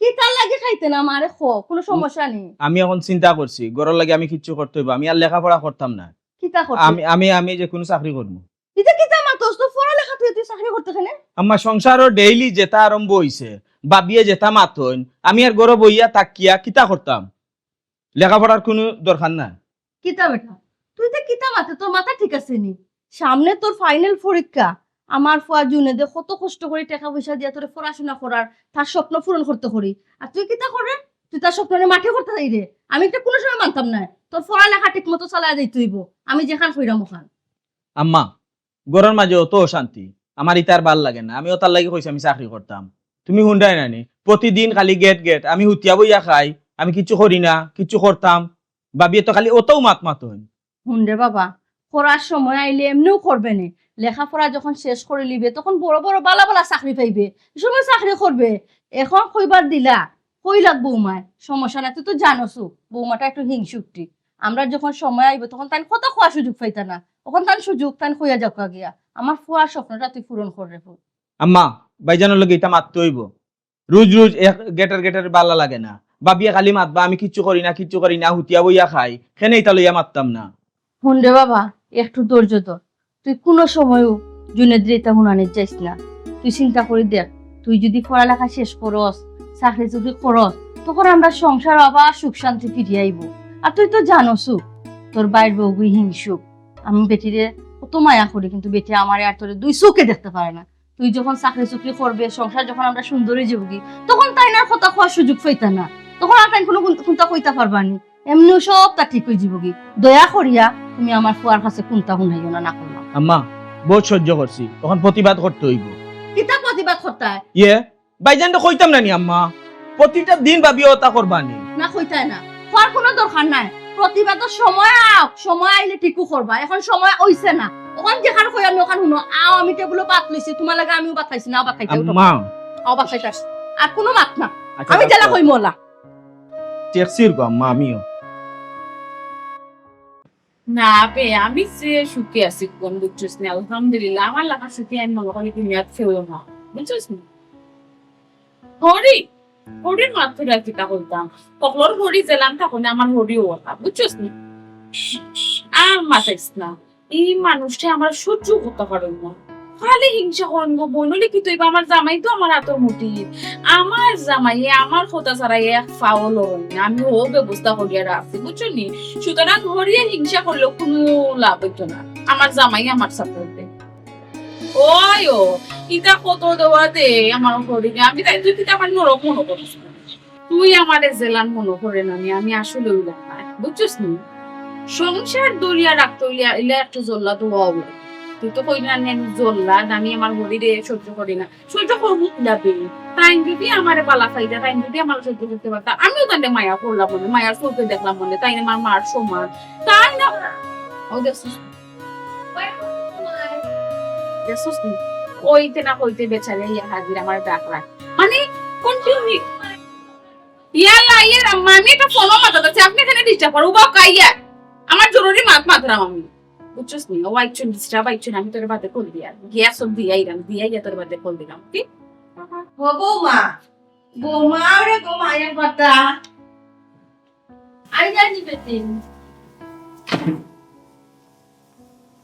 কিতার লাগি খাইতে না আমারে ক, কুনু সমস্যা নি? আমি অখন চিন্তা করছি, ঘরর লাগি আমি কিচ্ছু করতে অইবো, আমি আর লেখাপড়া করতাম না। কিতা করতে? আমি, আমি, আমি যে কুনু চাকরি করমু। ইতা কিতা মাতস? তোর পড়ালেখা থুইয়া তুই চাকরি করতে কেনে? আম্মা, সংসারর ডেইলি যেতা আরম্ভ অইছে, ভাবিয়ে যেতা মাতইন, আমি আর ঘরো বইয়া থাকিয়া কিতা করতাম? লেখাপড়ার কুনু দরকার নাই। কিতা বেটা, তুই ইতা কিতা মাতস? তোর মাথা ঠিক আছে নি? সামনে তোর ফাইনাল পরীক্ষা। আমার ফুয়া জুনেদে কত কষ্ট করি টেকা পয়সা দিয়া তোরে পড়াশুনা করার, তার স্বপ্ন পূরণ করতে করি। আর তুই কিতা কররে? তুই তার স্বপ্নরে মাটি করতে চাইরে। আমি ইতা কুনু সময় মানতাম নায়। তোর পড়ালেখা ঠিক মতো চালায় যাইতে অইবো। আমি যেখান কইরাম অখান। আম্মা, ঘরর মাঝে অত অশান্তি, আমার ইতা আর ভালা লাগে না। আমি অতার লাগি কইছি আমি চাকরি করতাম। তুমি হুনরায় না নি? প্রতিদিন খালি গেট গেট, আমি হুতিয়া বইয়া খাই, আমি কিচ্ছু করি না, কিচ্ছু করতাম। ভাবিয়ে তো খালি অতউ মাত মাতইন। হুন রে বাবা, পড়ার সময় আইলে এমনেউ করবে নে। লেখাপড়া যখন শেষ করিলিবে, তখন বড় বড় ভালা ভালা চাকরি পাইবে, ই সময় চাকরি করবে। অখন কইবার দিলা, কইলাক বৌমায়, সমস্যা নাই, তুই তো জানোসউ, বৌমাটা একটু হিংসুকটি। আমরার যখন সময় আইবো, তখন তাইন কথা কওয়ার সুযোগ পাইতা না। অখন তান সুযোগ, তাইন কইয়া যাউক্কা গিয়া। আমার ফুয়ার স্বপ্নটা তুই পূরণ কররে ফুত। আম্মা, ভাইজানর লগে ইতা মাততে অইবো। রুজ রুজ এক গেটার গেটার ভালা লাগে না। ভাবিয়ে খালি মাতবা, আমি কিচ্ছু করি না, কিচ্ছু করি না, হুতিয়া বইয়া খাই। কেনে ইতা লইয়া মাততাম না। হুন রে বাবা, একটু ধৈর্য ধর। তুই কুনু সময়ও জুনেদরে ইতা হুনানিত যাইস না। তুই চিন্তা করি দেখ, তুই যুদি পড়ালেখা শেষ করস, চাকরি চুকরি করস, তখন আমরার সংসারো আবার সুখ শান্তি ফিরিয়া আইবো। আর তুই তো জানোসউ, তোর ভাইর বউগু হিংসুক। আমি বেটিরে কত মায়া করি, কিন্তু বেটি আমারে আর তোরে দুই চউখে দেখতে পারে না। তুই যখন চাকরি চুকরি করবে, সংসার যখন আমরার সুন্দর অইযিবোগি, তখন তাইন আর কথা কওয়ার সুযোগ পাইতা না। তখন আর তাইন কুনু কুন-, কুন্তা কইতা পারবা নি। এমনেউ সবতা ঠিক অইযিবোগি। দয়া করিয়া তুমি আমার ফুয়ার কাছে কুন্তা হুনাইও না, না করলাম। আম্মা, বউত সহ্য করছি, অখন প্রতিবাদ করতে অইবো। কিতা প্রতিবাদ করতায়? ইয়ে, ভাইজানরে কইতাম না নি আম্মা, প্রতিটা দিন ভাবিয়ে অতা করবা নি। না, কইতায় না, কওয়ার কুনু দরকার নাই। প্রতিবাদর সময় আউক, সময় আইলে ঠিকউ করবা, অখন সময় অইছে না। অখন যেখান কই আমি অখান হুনো, আও আমি টেবুলো ভাত লইছি, তুমার লাগি আমিও ভাত খাইছি না, আও ভাত খাইতাম। আম্মা। আও ভাত খাইতাম। আর কুনু মাত না। আচ্ছা, আমি যেলা কইমু অলা। টেকসির গো আম্মা, আমিও। না বে, আমি যে সুখে আছি কুন, বুঝছস নি? আলহামদুলিল্লাহ, আমার লাখান সুখে আমি মনো করি দুনিয়াত কেউ না, বুঝছস নি? হরি, হরির মাত ধরিয়া কিতা কইতাম? হকলর হরি যেলান থাকো না, আমার হরিও অলা, বুঝছস নি? আর মাতাইস না। ই মানুষটা আমার সহ্য করতাম পারইন না। খালি হিংসা করইন গো বইন, অইলে কিতা অইবো? আমার জামাই তো আমার আতর মুঠির। আমার জামাইয়ে আমার কথা ছাড়া এক পাও লড়ইন না। আমি অউ ব্যবস্থা করিয়া রাখছি, বুঝছো নি? সুতরাং হরিয়ে হিংসা করলেও কুনু লাভ অইতো না। আমার জামাই আমার support এ। ওই ও, ইতা কত দেওয়া দে আমার হরিরে। আমি তাই, তুই কিতা আমার নরক মনো করস? তুই আমারে যেলান মনো করে না নি, আমি আসলে অইলাম না, বুঝছস নি? সংসার ধরিয়া রাখতে অইলে ইলা একটু জল্লাদ অওয়া অইবো। তুই তো কইলি না নি, আমি জল্লাদ, আমি আমার হরিরে সহ্য করি না। সহ্য করমু কিলা বে? তাইন যদি আমারে বালা পাইতা, তাইন যদি আমারে সহ্য করতে পারতা, আমিও তাইনরে মায়া করলাম মনে, মায়ার চউখে দেখলাম মনে, তাইন আমার মার সমান। তাই না? ও দেখছস? দেখছস নি? কইতে না কইতে বেচারি আইয়া হাজির, আমারে ডাকরা। মানে, continue ইয়াল্লা, ইয়ার আম্মা, আমি একটা ফোনো মাতাত আছি, আপনে কেনে disturb করইন? উবাও কা ইয়া, আমার জরুরি মাত মাতরাম আমি। বুঝছস নি? ও আইছইন, disturb আইছইন, আমি তোরে বাদে call দিয়া, গ্যাস দিয়া আইরাম, দিয়া আইয়া তোরে বাদে call দিরাম, ঠিক? ও বৌমা, বৌমা, ওরে বৌমা, আইয়া কথা। আই জানি বেটি।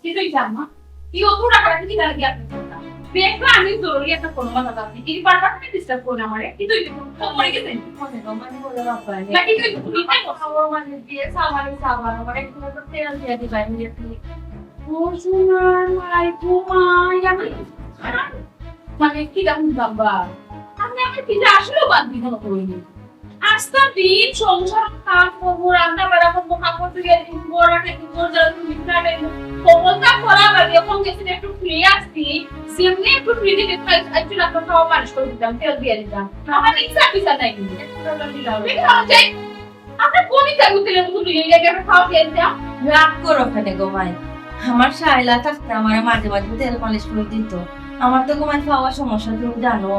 কিতা অইছে আম্মা? কি অত রাগারাগি কিতার লাগি আপনে করতা? দেখলা আমি জরুরি একটা ফোনো মাতাত আছি। এই বারবার আপনে disturb করইন আমারে। কিতা অইছে? তো মরে গেছে? মনে তো মানে বলে বাবা। না, কিতা অইছে? তুমি তাই করছো? আমার মানে দিয়ে সাবান, সাবান, আমার একটু তো তেল দিয়া দিবা, আমি একটু। ও সোনার মাই, ঘুমাই, আমি মানে কিতা হুনতাম বা? আপনে আমার কিতা আসলেও বাদ দিতে হবে। আস্তা দিন সংসার কাম করমু, রান্না বাড়া করমু, কাপড় ধুইয়া দিমু, ঘর আটে দিমু, ঘর ঝাড়ু দিমু, বিছনা টাইমু। কবরটা করা বাদে অখন গেছি একটু free আছি, যেমনে একটু free থাকি, আইজ রাত্রে খাওয়া মালিশ করি দিতাম, তেল দিয়া দিতাম। আমার ইচ্ছা পিছা নাই কিন্তু। দেখি খাওয়া যায়। আপনে কোন ইচ্ছা করতে লেবু তুলি এই জায়গায় খাওয়া দিয়া দিতাম? রাগ করো কেনে গো মাই? আমার শায়লা থাকতে আমারে মাঝে মাঝে তেল মালিশ করি দিত। আমার তো গো মাই পাওয়ার সমস্যা, তুমি জানো।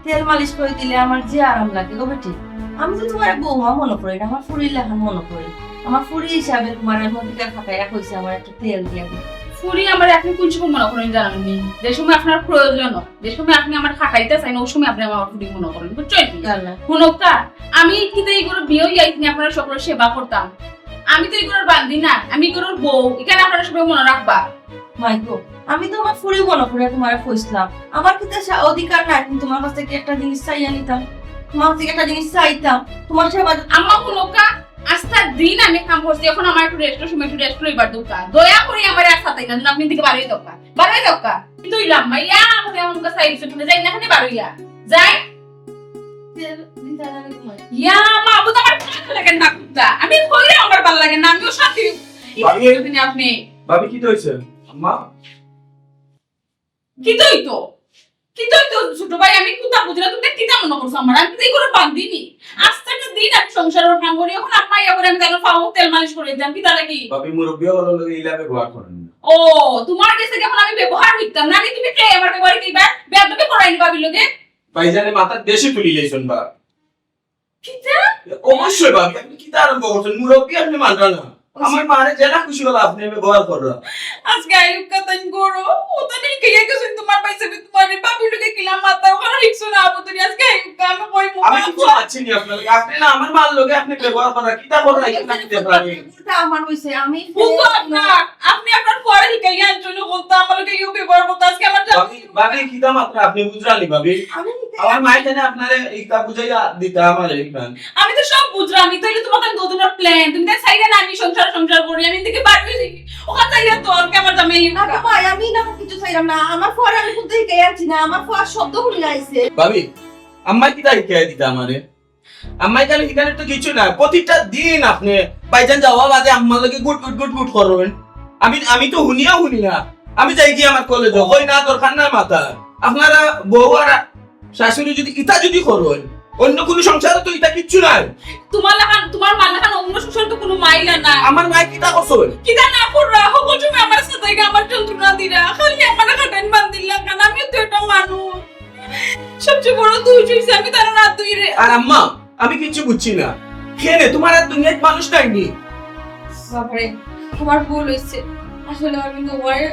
তেল মালিশ করি দিলে আমার যে আরাম লাগে গো বেটি। আমি তো তুমারে বৌমা মনো করি না, আমার ফুরির লাখান মনো করি। আমার ফুরি হিসাবে তুমারে আমি অধিকার খাটাইয়া কইছি আমার একটু তেল দিয়া দিও। ফুরি আমারে আপনে কোন সময় মনো করইন জানইন নি? যে সময় আপনার প্রয়োজন, যে সময় আপনে আমারে খাটাইতা চাইন, অউ সময় আপনে আমারে ফুরি মনো করইন, বুঝছইন নি? হুনউক্কা, আমি কিতা ই ঘরো বিয়া অইয়া আইছি নি আপনারার হকলর সেবা করতাম? আমি তো ই ঘরর বান্দি না, আমি ই ঘরর বউ, ইখান আপনারা সবে মনো রাখবা। মাই গো, আমি তো আমার ফুরি মনো করিয়া তুমারে কইছলাম। আমার কিতা সা-, অধিকার নাই, আমি তুমার কাছ থাকি একটা জিনিস চাইয়া নিতাম, তুমার কাছ থাকি একটা জিনিস চাইতাম, তুমার সেবা। আম্মা, হুনউক্কা, আস্তা দিন আমি কাম করছি, অখন আমার একটু rest-র সময়, একটু rest লইবার দেউক্কা। দয়া করি আমারে আর সাতাইন না, আপনে ইন থাকি বারই যাউক্কা, বারই যাউক্কা। কিন্তু অইলাম, মাইয়া, আমারে এমন কথা চাইছো, তুমি যাই না, এখানে বারইয়া, যাই। ইয়া, মা, বুঝ আমার ভালা লাগে না, কুত্তা। আমি কইলে আমার ভালা লাগে না, আমিও শান্তি। ভাবি। আপনে। ভাবি, কিতা অইছে? আম্মা? কিতা অইতো? কিতা অইতো, ছোট ভাই, আমি কুন্তা বুঝি না, তুমি কিতা মনো করছো আমার? আমি তো ই ঘরর বান্দি নি। আস্তা একটা দিন আমি সংসারর কাম করি, অখন আম্মা ইয়া করে আমি তাইলে পাও তেল মালিশ করি দিতাম, কিতা লাগি? ভাবি, মুরব্বি অকলর লগে ইলা ব্যবহার করইন না। ও, তুমার গেছে অখন আমি ব্যবহার অইতাম না, আমি তুমি কে আমার ব্যবহার কি বা? বেয়াদবি করইন ভাবির লগে? ভাইজানে মাথা বেশি তুলি লাইছইন বা। কিতা? অবশ্যই ভাবি, আপনে কিতা আরম্ভ করছইন? মুরব্বি আপনে মানরা না। আমার মারে যেলা খুশি অলা আপনে ব্যবহার কররা। আজকে আইয়ুব কাতান করো, ও তো নেই কে গেছইন তুমার পাইছে, তুমার ভাবির লগে কিলা মাতা, অখান হিকছো না, আবু তুই আজকে আইয়ুব কা, আমি কই মুখ আমি কিচ্ছু আছি নি আপনার লগে। আপনে না আমার মার লগে আপনে ব্যবহার কররা, কিতা কররা, এখানে আপনে ব্যবহার। ভুলটা আমার অইছে, আমি বুঝো আপনার, আপনে আপনার পরে হিকাইয়া আনছইন, বলতো আমার লগে ইউ ব্যবহার করতো, আজকে আমার ভাবি, ভাবি, কিতা মাতরা আপনে বুঝরা নি, ভাবি? আমি আমার মায়ে জানে আপনারে ইতা বুঝাইয়া দিতা আমারে ইখান। আমি তো সব বুঝরাম, ইতা অইলে তুমার দুইজনর plan। তুমি তাই চাইরা না আমি সংসার, সংসার করি, আমি ইন থাকি বার অই যাই। অখান চাইরা তো আর কি আমার জামাই না, ভাই, আমি না কিছু চাইরাম না। আমার ফুয়ারে আমি কুন্তা হিকাইয়া আনছি না, আমার ফুয়ার শব্দ হুনিয়া আইছে। ভাবি, আম্মা কিতা হিকাইয়া দিতা আমারে? আম্মা, ইখানে, ইখানে তো কিচ্ছু না। প্রতিটা দিন আপনে ভাইজান যাওয়া বাদে আম্মার লগে গুট গুট গুট গুট করইন। আমি, আমি তো হুনিয়া হুনিয়া। আমি যাইগি আমার কলেজো, কই না, দরকার নাই মাতার। আপনারা বউ আর শাশুড়ি যদি ইতা যদি করইন, অন্য কুনু সংসারো তো ইতা কিচ্ছু নাই। তুমার লাখান, তুমার মার লাখান অন্য সংসারো তো কুনু মাইলা নাই। আমার মায় কিতা করছইন? কিতা না কররা, হকল সময় আমার সাথে আমার যন্ত্রণা দিরা, খালি আমার খাটাইন বান্ধিলা কেনে, আমিও তো একটা মানুষ। সবচেয়ে বড় দোষ অইছে আমি তার রাত দুই রে। আর আম্মা, আমি কিচ্ছু বুঝছি না। কেনে, তুমার আর দুনিয়াত মানুষ নাইনি? বাবারে, তুমার ভুল অইছে। আসলে আমি তুমারে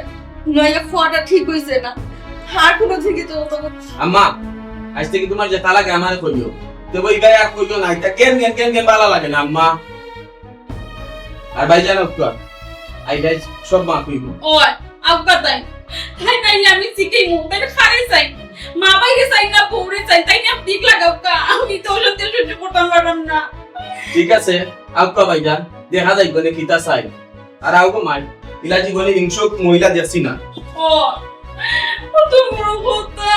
লইয়া খোয়াটা ঠিক অইছে না। আর কুনু দিকে তো অত কথা আম্মা, আইজ থাকি তুমার যেতা লাগে আমারে কইও। তবে ইবায় আর কইও না, ইতা কেন, কেন, কেন, কেন ভালা লাগে না, আম্মা। আর ভাইজান আউক্কা, আই গাইস, সব মাফ অইবো। ওই, আউক্কা তাইন। তাইন আইলে আমি জিকাইমু, তাইন কারে চাইন। মা বাইরে চাইন না, বউরে চাইন, তাইন এক দিক লাগাউক্কা। আমি তো অশান্তি সহ্য করতাম পারলাম না। ঠিক আছে, আউক্কা ভাইজান, দেখা যাইবো নে কিতা চাই। আর আউক্কা মাই, ইলা জীবনে হিংসুক মহিলা দেখছি না। ও, অত বড় কথা।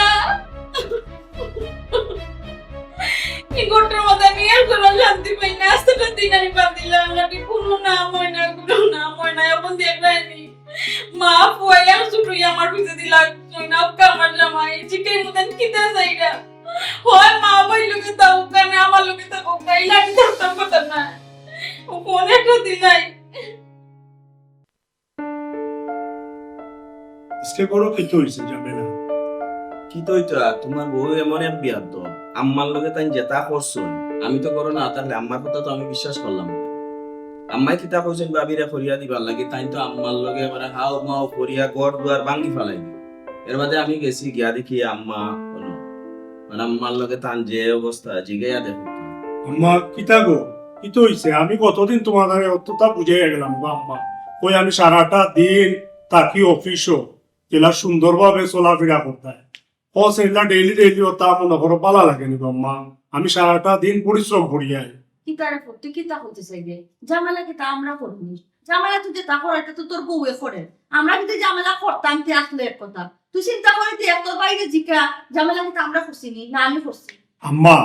এই ঘরটার মধ্যে আমি একজনও শান্তি পাই না। আস্তাটা দিন আমি বান্ধিলাম, আমি কুনু নাম অয় না, কুনু নাম অয় না। এখন দেখরায়নি, মা ফুয়া এক ছুটুই আমার পিছেদি লাগছইন, আউক্কা আমার জামাই, জিকাইমু তাইন কিতা চাইরা। হয় মা বইন লগে থাকউক্কা, না আমার লগে থাকউক্কা, ইলা আমি থাকতাম পারতাম না। ও কোন একটা দিলাই। আজকে বড় কিতা অইছে ঝামেলা? কিতা অইতো আর, তুমার বউ এমন এক বেয়াদব, আম্মার লগে তাইন যেতা করছইন, আমি তো ঘরো না থাকলে আম্মার কথা তো আমি বিশ্বাস করলাম না। আম্মায় কিতা কইছইন ভাবিরে করিয়া দিবার লাগি, তাইন তো আম্মার লগে এবারে হাউ মাউ করিয়া ঘর দুয়ার ভাঙ্গি ফালাইল। এর বাদে আমি গেছি, গিয়া দেখি আম্মা অনো, মানে আম্মার লগে তান যে অবস্থা, জিগাইয়া দেখো। আম্মা, কিতা গো? কিতা অইছে? আমি কতদিন তুমার দ্বারা অততা বুঝাইয়া গেলাম গো আম্মা। কই আমি সারাটা দিন থাকি অফিসো, যেলা সুন্দরভাবে চলাফিরা করতায়। ও সেলা ডেইলি ডেইলি অতা মনো করো ভালা লাগেনি গো আম্মা। আমি সারাটা দিন পরিশ্রম করি আই। কিতা রে পুত, তুই কিতা কইতে চাইরে? ঝামেলা কিতা আমরা করমু? ঝামেলা তুই যেতা করস, ইটা তো তোর বউয়ে করে। আমরা যদি ঝামেলা করতাম, তে আসলে এক কথা। তুই চিন্তা করি দেখ, তোর ভাইরে জিকা, ঝামেলা কিতা আমরা করছি নি? না, আমি করছি। আম্মা,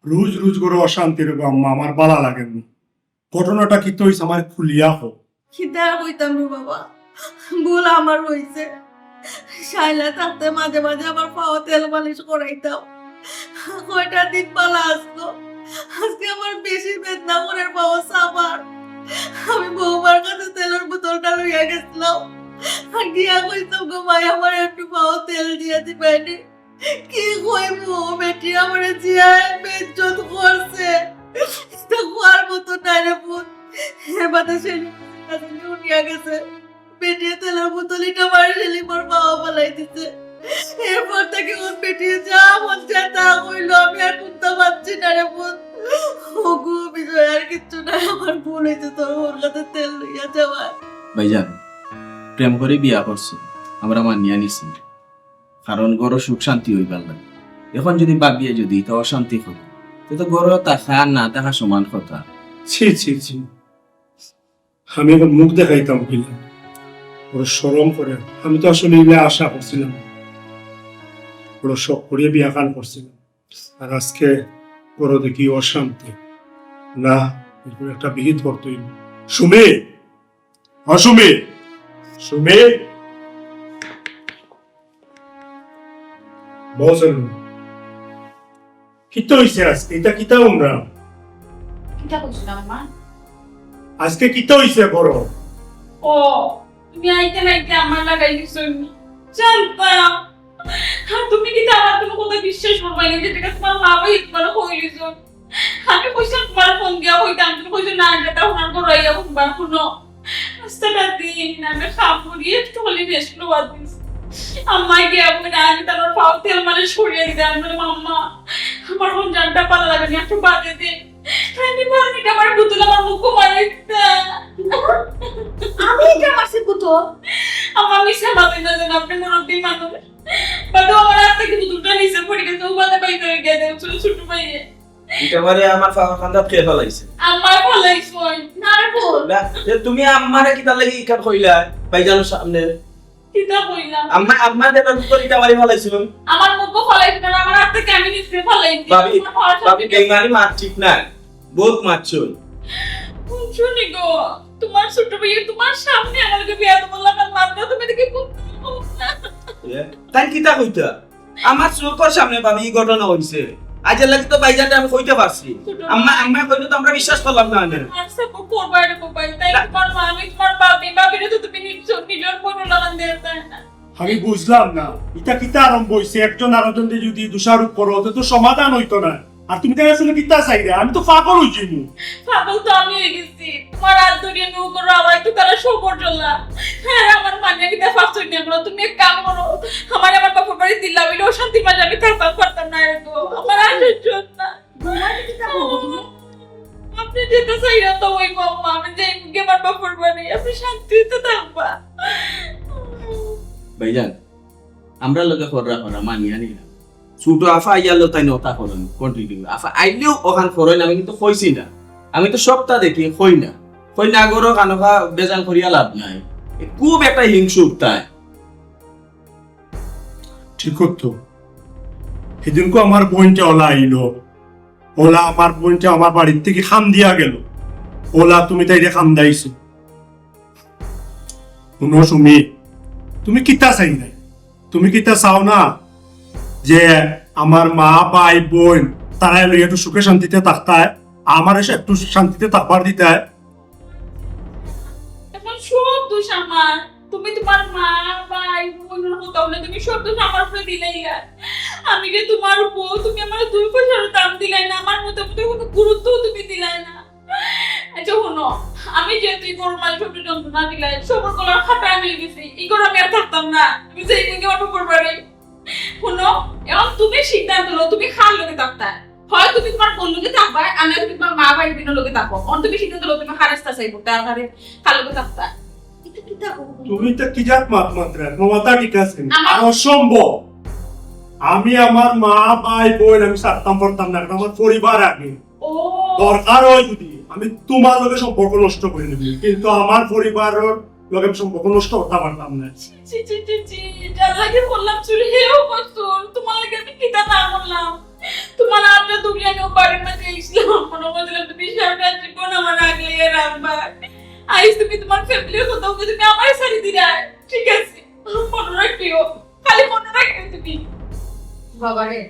রুজ রুজ ঘরো অশান্তি রে গো আম্মা, আমার ভালা লাগে না। ঘটনাটা কিতা অইছে আমারে খুলিয়া কও। কিতা আর কইতাম রে বাবা, ভুল আমার অইছে। শাইলা থাকতে মাঝে মাঝে আমার পাও তেল মালিশ করাইতাম। কয়টা দিন ভালা আছলো, আজকে আমার বেশি বেদনা করের পাও সাবার। আমি বৌমার কাছে তেলর বোতলটা লইয়া গেছলাম, আর গিয়া কইতাম গো মাই, আমার একটু পাও তেল দিয়া দিবায়নি। কি কইমু, বেটি আমারে জিয়ায় বেইজ্জত করছে। ইটা কওয়ার মতো নায় রে পুত। এর বাদে সেলিম উঠিয়া গেছে। বেটিয়ে তেলর বোতল ইটা মারি সেলিমর পাও ফালাই দিছে। এরপর থাকি অউ বেটিয়ে যা মন চায় তা কইলো, আমি আর কুন্তা পারছি না রে পুত। ওগো বিজয়, আর কিচ্ছু নায়, আমার ভুল অইছে তোর বউর কাছে তেল লইয়া যাওয়ার। ভাইজান, প্রেম করি বিয়া করছি, আমরা মানিয়া নিছি। কারণ ঘরো সুখ শান্তি অইবার লাগে। এখন যদি ভাবিয়ে যদি ইতা অশান্তি করে, তে তো ঘরো থাকা আর না থাকা সমান কথা। ছি, ছি, ছি। আমি এখন মুখ দেখাইতাম কিলা? বড় শরম করে। আমি তো আসলে ইলা আশা করছিলাম, বড় শখ করিয়া বিয়া খান করছিলাম। আর আজকে ঘরো দেখি অশান্তি। না, এরকম একটা বিহিত করতই। সুমি! ও সুমি! সুমি! বসেন। কিতা অইছে আজকে? ইটা কিতা উমরা? কিতা কইছো আম্মা? আজকে কিতা অইছে বড়? ও, তুমি আইতে নাইতে আমার লাগাই দিছো নি? জানতাম। আর তুমি কিতা আমার কুনু কথা বিশ্বাস করবায় না, যেটা তুমার মা বাই তুমারে কইলিছইন? আমি কইছি তুমার ফোন দিয়া কইতাম, তুমি কইছো না, যেটা হুনার ঘরো আইয়া হুনবা, হুনো। আস্তাটা দিন আমি কাম করি, একটু খালি রেস্ট লওয়া দিস। আম্মায় গিয়া কইরা আমি তার পাও তেল মালিশ করিয়া দিতাম। আমি বললাম, "আম্মা, আমার কুন জানটা ভালা লাগে না, একটু বাদে দে।" আমি বললাম, "এটা আমার পুতুল, আমার মুখ মারি দিতা।" আমি ইটা মারছি পুতুল? আমার মিছা মাতইন না যেন, আপনি মুরব্বি মানুষ। বাদে আমার হাত থাকি পুতুলটা নিচে পড়ি গেছে, ও বাদে বাইরে হয়ে গেছে, ছোট ছোট ভাইয়ে। ইটা আমারে আমার ফাওয়ার কান্দাত কে ফালাইছে? আম্মায় ফালাইছইন। না রে পুত। না, তে তুমি আম্মারে কিতার লাগি ইখান কইলা ভাইজানর সামনে? কিতা কইলা? আম্মা, আম্মা যেন উপর ইটা মারি ফালাইছইন। আমার মুখো ফালাইছইন না, আমার আত থাকি আমি নিচে ফালাইছি। ভাবি, আমার খাওয়ার সাথে ভাবি, বেইমানি মাত ঠিক না, বহুত মারছইন। শুনি গো, তোমার ছোট ভাইয়ে তোমার সামনে আমার লগে বেয়াদবি করলা, আমার মাত না, তুমি দেখি খুব না। এ, তাই কিতা কইতা? আমার চোখর সামনে ভাবি ই ঘটনা অইছে। আইজ এর লাগি তো ভাইজানরে আমি কইতে পারছি। ছোট আম্মা, ভাই। আম্মা কইলে তো আমরা বিশ্বাস করলাম না, না। আর সাপোর্ট করবা রে বাবা, তাই না। তোমার মা, আমি তোমার ভাবি, ভাবিরে তো তুমি নিজ-, নিজর বোন লাখান দেখতায় না। আমি বুঝলাম না, ইটা কিতা আরম্ভ অইছে? একজন আরোজনরে যদি দোষারোপ করো, তো, তো সমাধান অইতো না। আর তুমি তাই আসলে কিতা চাইরে? আমি তো পাগল অই যাইমু। পাগল তো আমি অই গেছি। তোমার আত ধরিয়া নু করো, আমার তো তারা সবর জ্বলা। হ্যাঁ, আমার মানে কিতা পাপ অই গেল। তুমি এক কাম করো, আমার আমার বাপর বাড়ি দিলা, অইলে অশান্তির মাঝে আমি থাকতাম পারতাম না এরকম। আমার আর সহ্য অইতো না। বৌমা, এটা কিতা বলবো তুমি? আপনি যেটা চাইরা তো ওই আম্মা, আমি যাইমুগি আমার বাপর বাড়ি, আপনি শান্তিতে থাকবা। ভাইজান, আমরা লগে খররা খররা মানিয়া নিলাম। ছোট আফা আইয়ারলেও তাইন অতা করইন, কন্টিনিউ। আফা আইলেও অখান করইন, আমি কিন্তু কইছি না। আমি তো সবটা দেখি, কই না। কই না গরো কানোকা বেজাল করিয়া লাভ নাই। এ খুব একটা হিংসুক তাই। ঠিক তো। হিদিনকু আমার বইনটা অলা আইলো। অলা আমার বইনটা আমার বাড়ির থাকি কান্দিয়া গেল। অলা তুমি তাইরে কান্দাইছো। হুনো সুমি, তুমি কিতা চাইরায়? তুমি কিতা চাও না যে আমার মা, ভাই, বইন তারারে লইয়া একটু সুখে শান্তিতে থাকতায়, আমারে একটু শান্তিতে থাকবার দিতায়? এখন সব দোষ আমার। তুমি তোমার মা, ভাই, বইনর কথা অইলে তুমি সব দোষ আমার উপরে দিলাইলা। আমি যে তোমার বউ, তুমি আমার দুই পয়সার দাম দিলায় না, আমার মতামতর কোনো গুরুত্বও তুমি দিলায় না। আচ্ছা হুনো, আমি যেহেতু ই ঘরর মালিক, সবরে যন্ত্রণা দিলায়, সবর গলার কাটা আমি অই গেছি, ই ঘরো আমি আর থাকতাম না, আমি যাইমুগি আমার বাপর বাড়ি। হুনো, এখন তুমি সিদ্ধান্ত লও, তুমি কার লগে থাকতায়। হয় তুমি তোমার বউর লগে থাকবায়, আর নাইলে তুমি তোমার মা ভাই বইনর লগে থাকো। এখন তুমি সিদ্ধান্ত লও, তুমি কার রাস্তা চাইবো, তার কারে, কার লগে থাকতায়। এটা কিতা বলবো? তুমি তো কি জাত মাত মাতরায়? তোমার মাথা ঠিক আছে নি? আমার অসম্ভব। আমি আমার মা, ভাই, বইন আমি ছাড়তাম পারতাম না, কারণ আমার পরিবার আগে। ও। দরকার হয় যদি আমি তোমার লগে সম্পর্ক নষ্ট করি নিমু, কিন্তু আমার পরিবারর লগে আমি সম্পর্ক নষ্ট করতাম পারতাম না। ছি, ছি, ছি, ছি, যার লাগি করলাম চুরি, হেও করছইন। তোমার লাগি আমি কিতা না করলাম? তোমার আতটা ধরিয়া আমি বাড়ির মাঝে আইছিলাম, মনে করছিলাম তুমি সারা জীবন আমার আগলে রাখবা। আইজ তুমি তোমার ফ্যামিলির কথা বলে তুমি আমারে ছাড়ি দিলায়। ঠিক আছে, মনে রাখিও, খালি মনে রাখিও তুমি। বাবারে,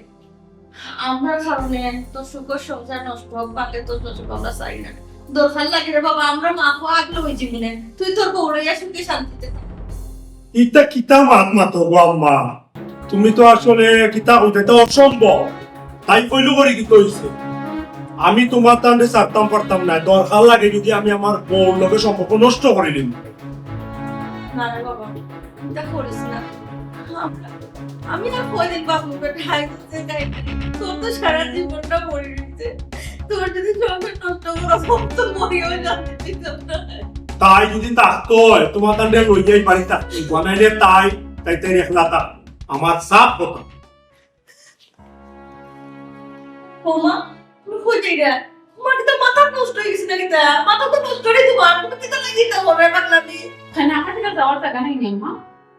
আমরার কারণে তোর সুখর সংসার নষ্ট হোক, বাকি তোর নষ্ট আমরা চাই না। দরকার লাগে রে বাবা, আমরা মা বাপ আগলে অই যাইমু নে, তুই তোর বউ লইয়া সুখে শান্তিতে থাক। ইতা কিতা মাত মাতো গো আম্মা? তুমি তো আসলে কিতা কইতায়, ইতা অসম্ভব। তাই কইলো করি কিতা অইছে? আমি তোমার তানরে ছাড়তাম পারতাম না, দরকার লাগে যদি আমি আমার বউর লগে সম্পর্ক নষ্ট করি নিমু। না রে বাবা, ইতা করিস না। আমরা আমি আর কয়দিন বাপ মুখে ঠাই দিতে যাই? তোর তো সারা জীবনটা পড়ে রইছে। তোর যদি সংসার নষ্ট করা সম্ভব তো মরিও জানতে দিতাম না। তাই যদি থাকতো হয়, তোমার তানরে লইয়াই বাড়ি থাকতো, বানাইলে তাই, তাই তাই একলা থাক। আমার সাফ কথা। বৌমা, তুমি কই যাইরা? তোমার কিতা মাথা নষ্ট অই গেছে না কিতা? মাথা তো নষ্ট রে তোমার, তুমি কিতা লাগি ইতা কররায় পাগলামি? কেনে আমার কিতা যাওয়ার জাগা নাই নি, মা?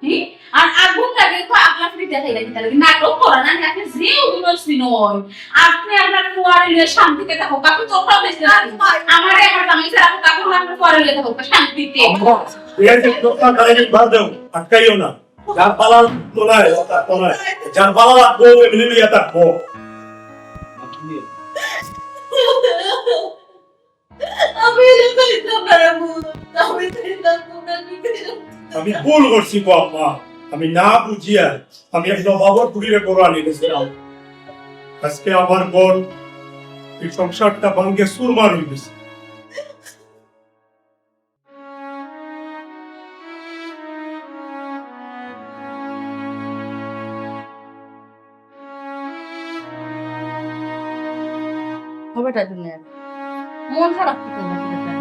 হি? আর আগুন লাগে তো আগলা ফিরি দেখাই লাগি, তাহলে নাটক করা না, নাকি যে অভিনয় সিন হয়। আপনি আপনার ফুয়ারে লইয়া শান্তিতে থাকো, কাকু তোমরাও বেঁচে থাকো। আমারে আমার জামাই ছাড়া কাকু আপনার ফুয়ারে লইয়া থাকো, শান্তিতে। এই যে তোমরা তারে বাদ দাও, আটকাইও না। যার পালা তোলায়, ও তার তোলায়। যার পালা লাগবো, এমনি নিয়ে থাকবো। আমি এটা চাইতাম না রে বোন। আমি চাইতাম তোমরা সুখে শান্তিতে আমি ভুল করছি গো আম্মা। আমি না বুঝিয়া আমি এক নবাবর ফুড়িরে ঘরো আনি গেছিলাম। আজকে আমার ঘর, এই সংসারটা ভাঙ্গে চুরমার অই গেছে। ও বেটা দুনিয়া, মন খারাপ করতে না বেটা,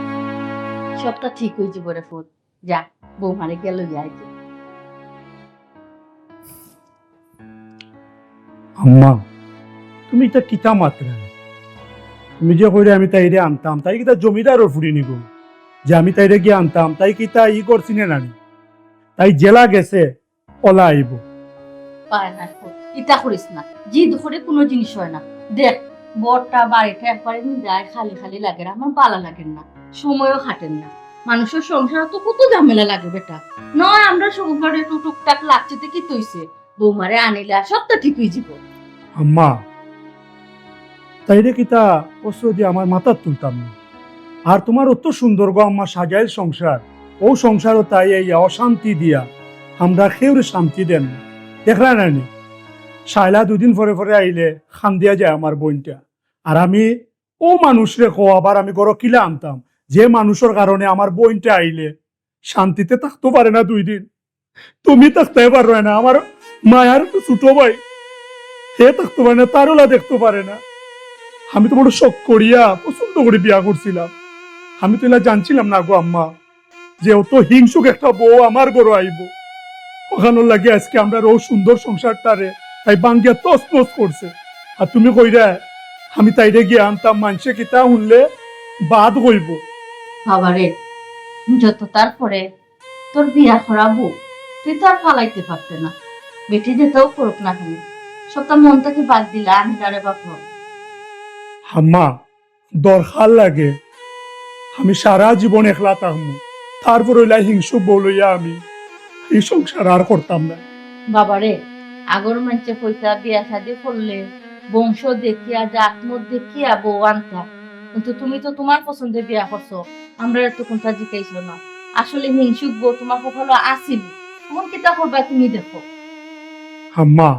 সবটা ঠিক অই যাইবো রে পুত। যা, বৌমারে গিয়া লইয়া আয়। আম্মা, তুমি ইতা কিতা মাতরায়? তুমি যে কইরায় আমি তাইরে আনতাম, তাই কিতা জমিদারর ফুড়ি নি গো? যে আমি তাইরে গিয়া আনতাম, তাই কিতা ই করছি নে নানি? তাই যেলা গেছে, অলা আইবো। পায় না। ইতা করিস না, জিদ করে কোনো জিনিস হয় না। দেখ, বউটা বাড়িটা একবারে নিদায় খালি খালি লাগে, আমার বালা লাগে না, সময়ও কাটে না। মানুষের সংসার তো কত ঝামেলা লাগে বেটা। নয় আমরা সংসারে একটু টুকটাক লাগছে তো কি তৈছে, বৌমারে আনিলে আর সব তো ঠিক হয়ে যাব। আম্মা, তাইরে কিতা অস্ত্র দিয়া আমার মাথাত তুলতাম না। আর তোমার অত সুন্দর গো আম্মা সাজাইল সংসার, ও সংসারও তাই এই অশান্তি দিয়া আমরা কেউরে শান্তি দেন না। দেখরা না নি, শায়লা দুদিন পরে পরে আইলে কান্দিয়া যায় আমার বইনটা। আর আমি ও মানুষরে কও আবার আমি ঘরো কিলা আনতাম, যে মানুষের কারণে আমার বইনটা আইলে শান্তিতে থাকতো পারে না দুই দিন। তুমি থাকতে পারো না, আমার মায়ার ছোট ভাই, হে থাকতো পারে না, তার ওলা দেখতো পারে না। আমি তো বড় শখ করিয়া পছন্দ করে বিয়া করছিলাম। আমি তো এলা জানছিলাম না গো আম্মা, যে অত হিংসুক একটা বউ আমার ঘরো আইবো। ওখানোর লাগি আজকে আমরার ও সুন্দর সংসারটারে তাই ভাঙ্গিয়া তছনছ করছে। আর তুমি কইরা আমি তাইরে গিয়া আনতাম, মানষে কিতা শুনলে বাদ কইবো। বাবারে, যত তার পরে তোর বিয়া করাবো, তুই তো আর ফালাইতে পারতে না। বেটি যেটাও করুক না কেন, সবটা মন থাকি বাদ দিলা, আমি তারে বাপ। আম্মা, দরকার লাগে আমি সারা জীবন একলা থাকমু, তারপর ওইলা হিংসুক বউ লইয়া আমি এই সংসার আর করতাম না। বাবারে, আগর মানষে কইতা বিয়া শাদি করলে বংশ দেখিয়া, জাতমত দেখিয়া বউ আনতা, কিন্তু তুমি তো তোমার পছন্দে বিয়া করছো, আমরারে তো কোনটা জিকাইছো না। আসলে হিংসুক বউ তোমার কপালো আছিল, এখন কিতা করবা তুমি দেখো। আম্মা,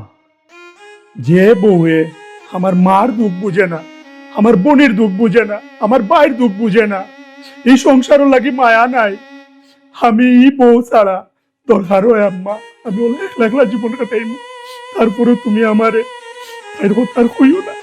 যে বউয়ে আমার মার দুখ বুঝে না, আমার বইনর দুখ বুঝে না, আমার ভাইর দুখ বুঝে না, এই সংসারর লাগি মায়া নাই। আমি এই বউ ছাড়া দরকার হয় আম্মা, আমি অলা একলা একলা জীবন কাটাইমু। তারপরে তুমি আমারে তাইর কথা আর কইও না।